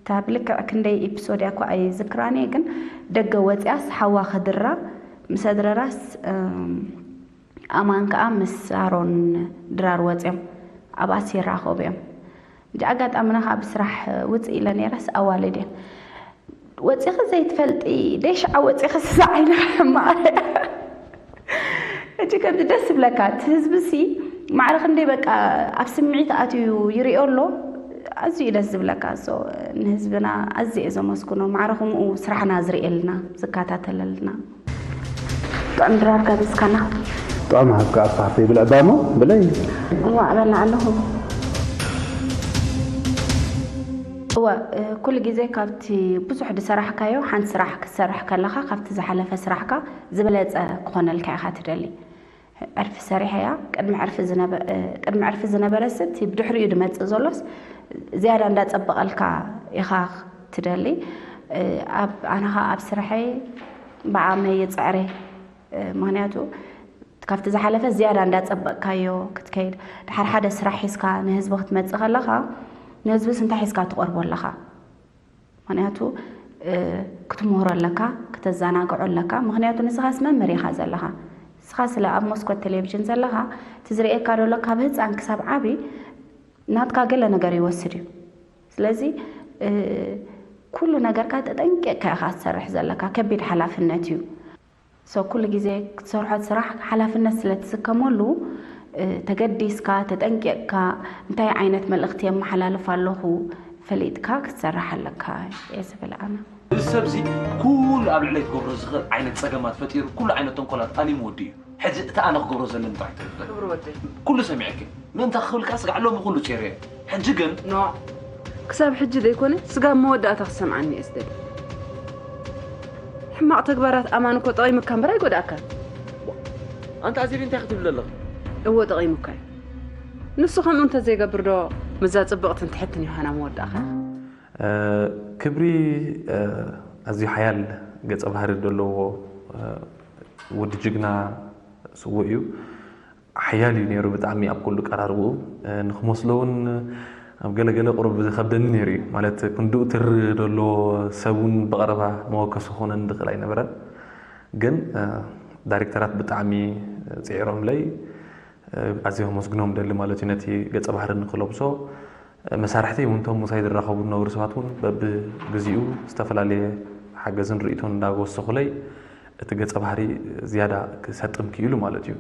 እታ ብልክዕ ክንደይ ኤፒሶድ እያ እኮ ኣይዝክራን እየ፣ ግን ደገ ወፂኣስ ሓዋ ክድራ ምስ ኣድረራስ፣ እም፣ ኣማን ከዓ ምስ ኣሮን ድራር ወፂኦም ኣብኣስ ይራኸቡ እዮም። እንጂ ኣጋጣምና ከዓ ብስራሕ ውፅእ ኢለ ነይረስ ኣዋልድ እየን። "ወፂኺ ዘይትፈልጢ ደይ ሽዓ ወፂኺ ስዛዕ ኢለ ሕማቕ እያ." ሕጂ ከምዚ ደስ ይብለካ፣ እቲ ህዝቢ ሲ ማዕረ ክንደይ በቃ ኣብ ስምዒት ኣትዩ ይሪኦ ኣሎ። ኣዝዩ እዩ ደስ ዝብለካ። ሶ ንህዝብና ኣዝየ እየ ዘመስግኖ፣ ማዕረ ከምኡ ስራሕና ዝርእየልና ዝከታተለልና። ጥዑም ድራር ጋቢዝካና። ጥዑም ሃብካ ኣፋሕፈይ ብልዕ ባሞ ብለይ። እዋ፣ እበልዕ ኣለኹ። እወ፣ እ፣ ኩሉ ግዜ ካብቲ ብዙሕ ዝሰራሕካዮ ሓንቲ ስራሕ ክትሰርሕ ከለኻ ካብቲ ዝሓለፈ ስራሕካ ዝበለጸ ክኾነልካ ኢኻ ትደሊ። ዕርፊ ሰሪሐያ፣ ቅድሚ ዕርፊ ዝነበ-፣ እ፣ ቅድሚ ዕርፊ ዝነበረስ እቲ ብድሕሪኡ ዝመጽእ ዘሎስ ዝያዳ እንዳጸበቐልካ ኢኻ ትደሊ። እ፣ ኣብ፣ ኣነ ኸኣ ኣብ ስርሐይ ብዓቕመይ ይጽዕር እየ። እ፣ ምኽንያቱ ካብቲ ዝሓለፈ ዝያዳ እንዳጸበቕካዮ ክትከይድ፣ ድሓር ሓደ ስራሕ ሒዝካ ንህዝቢ ክትመጽእ ከለኻ፣ ንህዝብስ እንታይ ሒዝካ ትቐርቦ ኣለኻ? ምኽንያቱ፣ እ፣ ክትምህሮ ኣለካ፣ ክተዘናግዖ ኣለካ። ምኽንያቱ ንስኻስ መምህር ኢኻ ዘለኻ። ንስኻ ስለ ኣብ መስኮት ቴሌቪዥን ዘለኻ፣ እቲ ዝርእየካ ዘሎ ካብ ህፃን ክሳብ ዓቢ ናትካ ገለ ነገር ይወስድ እዩ። ስለዚ፣ እ፣ ኩሉ ነገርካ ተጠንቂቕካ ኢኻ ትሰርሕ ዘለካ። ከቢድ ሓላፍነት እዩ። ሶ ኩሉ ግዜ ክትሰርሖ ስራሕ ሓላፍነት ስለ ትስከመሉ፣ እ፣ ተገዲስካ፣ ተጠንቂቕካ፣ እንታይ ዓይነት መልእኽቲ የመሓላልፍ ኣለኹ ፈሊጥካ ክትሰርሕ ኣለካ እየ ዝብል ኣነ። እዚ ሰብዚ ኩሉ ኣብ ልዕለይ ክገብሮ ዝኽእል ዓይነት ጸገማት ፈጢሩ፣ ኩሉ ዓይነት ተንኮላት ኣሊሙ ወዲኡ እዩ። ሕጂ እቲ ኣነ ክገብሮ ዘለኒ ጥራሕ ትርድእ። ክብሪ ወደይ። ኩሉ ሰሚዐኪ። ምእንታ ክብል ከኣ ስጋዕ ሎሚ ኩሉ ጼርዮ። ሕጂ ግን ኖ፣ ክሳብ ሕጂ ዘይኮነ፣ ስጋብ መወዳእታ ክሰምዓኒ እየ ዝደሊ። ሕማቕ ተግባራት ኣማን እኮ ጠቒሙካ እምበር ኣይጎድኣካን። ኣንታ ኣዜብ እንታይ ክትብል ኣለኺ? እወ፣ ጠቒሙካ እዩ። ንሱ ከምኡ እንተዘይገብር ዶ ምዛ ጽብቕትን ትሕትን ዮሃና ምወዳእኻ? እ፣ ክብሪ፣ እ፣ ኣዝዩ ሓያል ገጸ ባህሪ ዘለዎ፣ እ፣ ወዲ ጅግና ስዉእ እዩ። ሓያል እዩ ነይሩ ብጣዕሚ ኣብ ኩሉ ቀራርብኡ። እ፣ ንክመስሎ እውን ኣብ ገለገለ ቁሩብ ዝኸብደኒ ነይሩ እዩ። ማለት ክንድኡ ትሪ ዘሎ ሰብ እውን ብቐረባ መወከሲ ክኾነኒ ዝኽእል ኣይነበረን። ግን፣ እ፣ ዳይሬክተራት ብጣዕሚ ጽዒሮምለይ፣ እ፣ ኣዝየ ከመስግኖም ደሊ ማለት እዩ። ነቲ ገጸ ባህሪ ንክለብሶ፣ እ፣ መሳርሕተይ እውን እቶም ምሳይ ዝራኸቡ ዝነበሩ ሰባት እውን በብግዚኡ ዝተፈላለየ ሓገዝን ርእይቶን እንዳወሰኹለይ እቲ ገጸ ባህሪ ዝያዳ ክሰጥም ክኢሉ ማለት እዩ።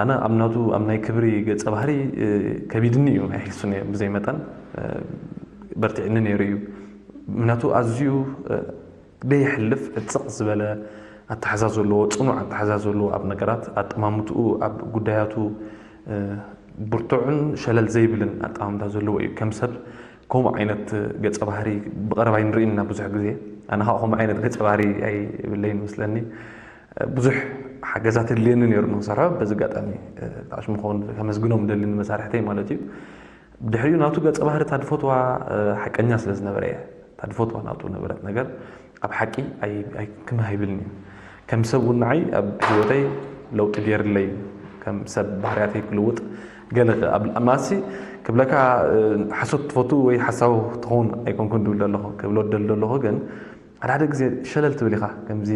ኣነ ኣብ ናቱ ኣብ ናይ ክብሪ ገጸ ባህሪ ከቢድኒ እዩ ኣይሕሱን እየ ብዘይ መጠን በርቲዕኒ ነይሩ እዩ። ምክንያቱ ኣዝዩ ደይሕልፍ ዕጽቕ ዝበለ ኣተሓዛ ዘለዎ፣ ጽኑዕ ኣተሓዛ ዘለዎ ኣብ ነገራት ኣጠማምትኡ ኣብ ጉዳያቱ ብርቱዕን ሸለል ዘይብልን ኣጠማምታ ዘለዎ እዩ። ከም ሰብ ከምኡ ዓይነት ገጸ ባህሪ ብቐረባ ይንርኢ ኢና ብዙሕ ግዜ። ኣነ ከዓ ከምኡ ዓይነት ገጸ ባህሪ ኣይብለይን መስለኒ። ብዙሕ ሓገዛት የድልየኒ ነይሩ ንክሰርሖ። በዚ ኣጋጣሚ ጣዕሽ ምኸውን ከመስግኖም ደሊ ንመሳርሕተይ ማለት እዩ። ብድሕሪኡ ናቱ ገጸ ባህሪ ታድፈትዋ ሓቀኛ ስለ ዝነበረ እየ። ታድፈትዋ ናቱ ነበረት ነገር ኣብ ሓቂ ኣይክምህ ኣይብልን እዩ። ከም ሰብ እውን ንዓይ ኣብ ህይወተይ ለውጢ ገይርለይ እዩ። ከም ሰብ ባህርያተይ ክልውጥ ገለ ማሲ ክብለካ ሓሶት ትፈቱ ወይ ሓሳዊ ትኸውን ኣይኮንኩን ድብል ዘለኹ ክብሎ ደል ዘለኹ ግን ሓደ ሓደ ግዜ ሸለል ትብል ኢኻ። ከምዚ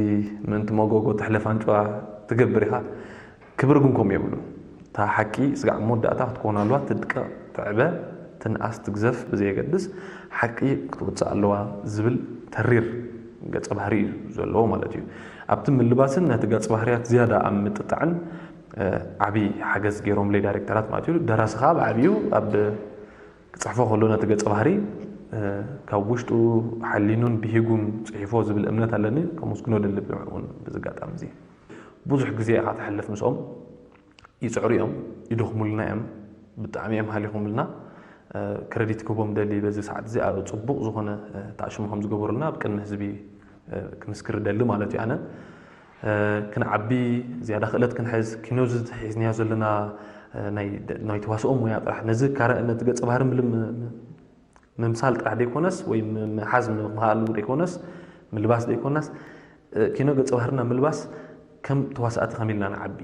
ምእንቲ መጎጎ ተሕለፍ ኣንጭዋ ትገብር ኢኻ። ክብሪ ግን ከምኡ የብሉን። እታ ሓቂ ስጋዕ መወዳእታ ክትኮን ኣለዋ፣ ትድቀቕ፣ ትዕበ፣ ትንኣስ፣ ትግዘፍ ብዘየገድስ ሓቂ ክትወጽእ ኣለዋ ዝብል ተሪር ገጸ ባህሪ እዩ ዘለዎ ማለት እዩ። ኣብቲ ምልባስን ነቲ ገጸ ባህርያት ዝያዳ ኣብ ምጥጣዕን ዓብዪ ሓገዝ ገይሮምለይ ዳይሬክተራት ማለት እዩ። ደራሲ ከዓ ብዓብዩ ኣብ ክፅሕፎ ከሎ ነቲ ገፀ ባህሪ ካብ ውሽጡ ሓሊኑን ብሂጉን ፅሒፎ ዝብል እምነት ኣለኒ። ከመስግኖ ደሊ እውን ብዚ ኣጋጣሚ እዚ ብዙሕ ግዜ ኢኻ ትሕልፍ ምስኦም። ይፅዕሩ እዮም፣ ይደኽሙልና እዮም፣ ብጣዕሚ እዮም ሃሊኾምልና። ክረዲት ክህቦም ደሊ በዚ ሰዓት እዚ ኣብ ፅቡቕ ዝኾነ ተኣሽሞ ከም ዝገበሩልና ኣብ ቅድሚ ህዝቢ ክምስክር ደሊ ማለት እዩ። ኣነ ክንዓቢ ዝያዳ ክእለት ክንሕዝ ኪኖ እዚ ሒዝናዮ ዘለና ናይ ተዋስኦ ሙያ ጥራሕ ነዚ ነቲ ገፀ ባህሪ ምምሳል ጥራሕ ደይኮነስ ወይ ምሓዝ ምሃሉ ደይኮነስ ምልባስ ደይኮነስ ኪኖ ገፀ ባህርና ምልባስ ከም ተዋሳእቲ ከመይ ኢልና ንዓቢ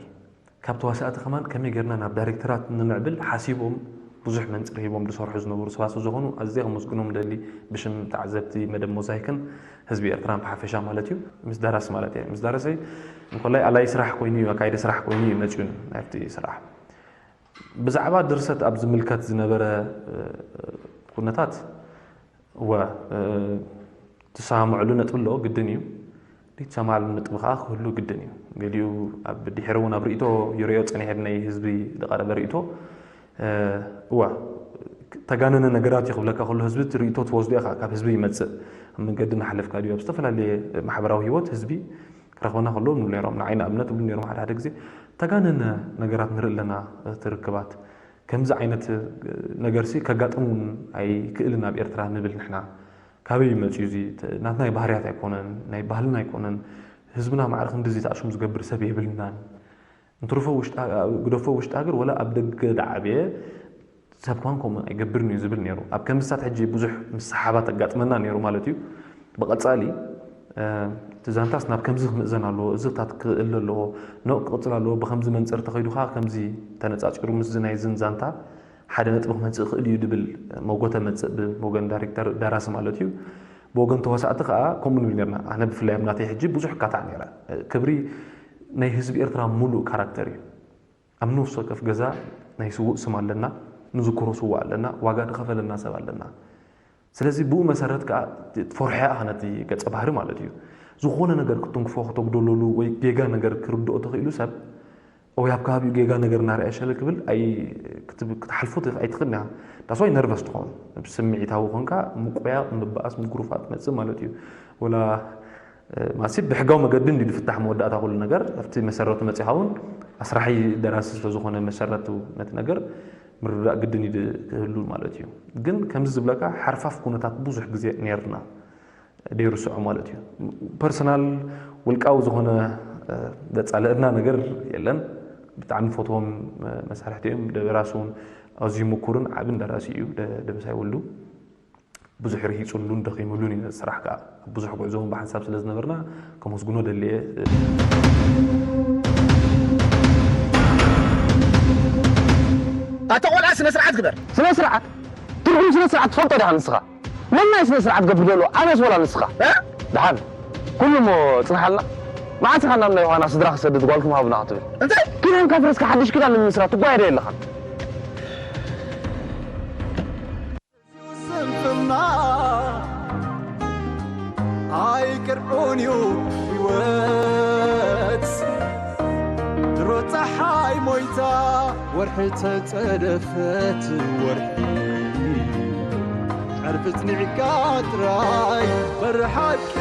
ካብ ተዋሳእቲ ከማን ከመይ ጌርና ናብ ዳይሬክተራት ንምዕብል ሓሲቦም ብዙሕ መንፅር ሂቦም ዝሰርሑ ዝነበሩ ሰባት ዝኾኑ ኣዝየ ከመስግኖም ደሊ ብሽም ተዓዘብቲ መደብ ሞዛይክን ህዝቢ ኤርትራን ብሓፈሻ ማለት እዩ። ምስ ደራሲ ማለት እየ። ምስ ደራሲ እንኮላይ ኣላይ ስራሕ ኮይኑ እዩ፣ ኣካይዲ ስራሕ ኮይኑ እዩ መፅኡ ናብቲ ስራሕ። ብዛዕባ ድርሰት ኣብ ዝምልከት ዝነበረ ኩነታት እወ ትሰማምዐሉ ነጥቢ ኣሎ፣ ግድን እዩ። ዘይትሰማማዓሉ ነጥቢ ከዓ ክህሉ ግድን እዩ። ገሊኡ ኣብ ድሕሪ እውን ኣብ ርእይቶ ይርእዮ ፀኒሐ ብናይ ህዝቢ ዝቐረበ ርእይቶ እዋ ተጋነነ ነገራት እዩ ክብለካ ከሎ ህዝቢ እቲ ርእይቶ ትወስዶ ኢኻ። ካብ ህዝቢ ይመፅእ ኣብ መንገዲ እናሓለፍካ ድዩ ኣብ ዝተፈላለየ ማሕበራዊ ህይወት ህዝቢ ክረኽበና ከሎ ንብሉ ነይሮም። ንዓይ ንኣብነት እብሉ ነይሮም ሓደ ሓደ ግዜ ተጋነነ ነገራት ንርኢ ኣለና። ትርክባት ከምዚ ዓይነት ነገርሲ ከጋጥም እውን ኣይክእልን ኣብ ኤርትራ ንብል ንሕና። ካበይ እዩ መፅዩ እዚ? ናትና ባህርያት ኣይኮነን፣ ናይ ባህልና ኣይኮነን። ህዝብና ማዕረ ክንድዚ ተኣሽሙ ዝገብር ሰብ የብልናን። እንትርፎ ግደፎ ውሽጢ ሃገር ወላ ኣብ ደገ ዝዓበየ ሰብ ከማን ከምኡ ኣይገብርን እዩ ዝብል ነይሩ። ኣብ ከምዝታት ሕጂ ብዙሕ ምስሓባት ኣጋጥመና ነይሩ ማለት እዩ። ብቐፃሊ እቲ ዛንታስ ናብ ከምዚ ክምእዘን ኣለዎ፣ እዚ ክታት ክእል ኣለዎ፣ ኖእ ክቕፅል ኣለዎ፣ ብከምዚ መንፅር ተኸይዱ ከዓ ከምዚ ተነፃፂሩ ምስዚ ናይዝን ዛንታ ሓደ ነጥቢ ክመፅእ ይኽእል እዩ ድብል መጎተ መፅእ ብወገን ዳይሬክተር ደራሲ ማለት እዩ። ብወገን ተዋሳእቲ ከዓ ከምኡ ንብል ነርና። ኣነ ብፍላይ ኣብ ናተይ ሕጂ ብዙሕ ካታዕ ነይረ። ክብሪ ናይ ህዝቢ ኤርትራ ሙሉእ ካራክተር እዩ። ኣብ ነፍሲ ወከፍ ገዛ ናይ ስዉእ ስም ኣለና፣ ንዝክሮ ስዉእ ኣለና፣ ዋጋ ዝኸፈለና ሰብ ኣለና። ስለዚ ብኡ መሰረት ከዓ ትፈርሖ ኢኻ ነቲ ገጸ ባህሪ ማለት እዩ። ዝኾነ ነገር ክትንክፎ ከተጉደለሉ ወይ ጌጋ ነገር ክርድኦ ተኽኢሉ ሰብ ወይ ኣብ ከባቢኡ ጌጋ ነገር እናርኣየ ሸለል ክብል ኣይ ክትብ- ክትሓልፎ ትኽ- ኣይትኽእልን ኢኻ። ዳስዋይ ነርቨስ ትኸውን ስምዒታዊ ኮንካ ምቁያቕ ምባኣስ ምጉርፋጥ መፅእ ማለት እዩ። ወላ ማሲ ብሕጋዊ መገዲ እንዲ ዝፍታሕ መወዳእታ ኩሉ ነገር ኣብቲ መሰረቱ መፂኻ እውን ኣስራሒ ደራሲ ስለዝኾነ መሰረቱ ነቲ ነገር ምርዳእ ግድን እዩ ክህሉ ማለት እዩ። ግን ከምዚ ዝብለካ ሓርፋፍ ኩነታት ብዙሕ ግዜ ነርና ደይርስዖ ማለት እዩ። ፐርሰናል ውልቃዊ ዝኾነ ዘፃለእና ነገር የለን። ብጣዕሚ ፈትዎም መሳርሕቲ እዮም። ደራሲ እውን ኣዝዩ ምኩርን ዓብን ደራሲ እዩ ደበሳይ ወልዱ። ብዙሕ ርሂፁሉን ደኺሙሉን እዩ ነዚ ስራሕ ከዓ። ኣብ ብዙሕ ጉዕዞ እውን ብሓንሳብ ስለ ዝነበርና ከመስግኖ ደልየ። ኣታ ቆልዓ ስነ ስርዓት ግበር። ስነ ስርዓት? ትርጉም ስነ ስርዓት ትፈልጦ ዲኻ ንስኻ? መን ናይ ስነ ስርዓት ገብር ዘሎ? ኣነስ ወላ ንስኻ? እ? ደሓን ኩሉ እሞ ጽንሓልና። መዓስ ኢኻ ናብ ናይ ዮሃና ስድራ ክሰድድ ጓልኩም ሃቡና ክትብል? እንታይ? ኪዳን ካፍረስካ ሓድሽ ኪዳን ንምስራት ትጓየ ዶ የለኻን? ስንፍና ኣይቅርዑን እዩ ህይወት ድሮ ፀሓይ ሞይታ እታ ወርሒ ተጸደፈት ወርሒ፣ ዕርፊ ጽኒዕካ ጥራይ በሪ ሓቂ።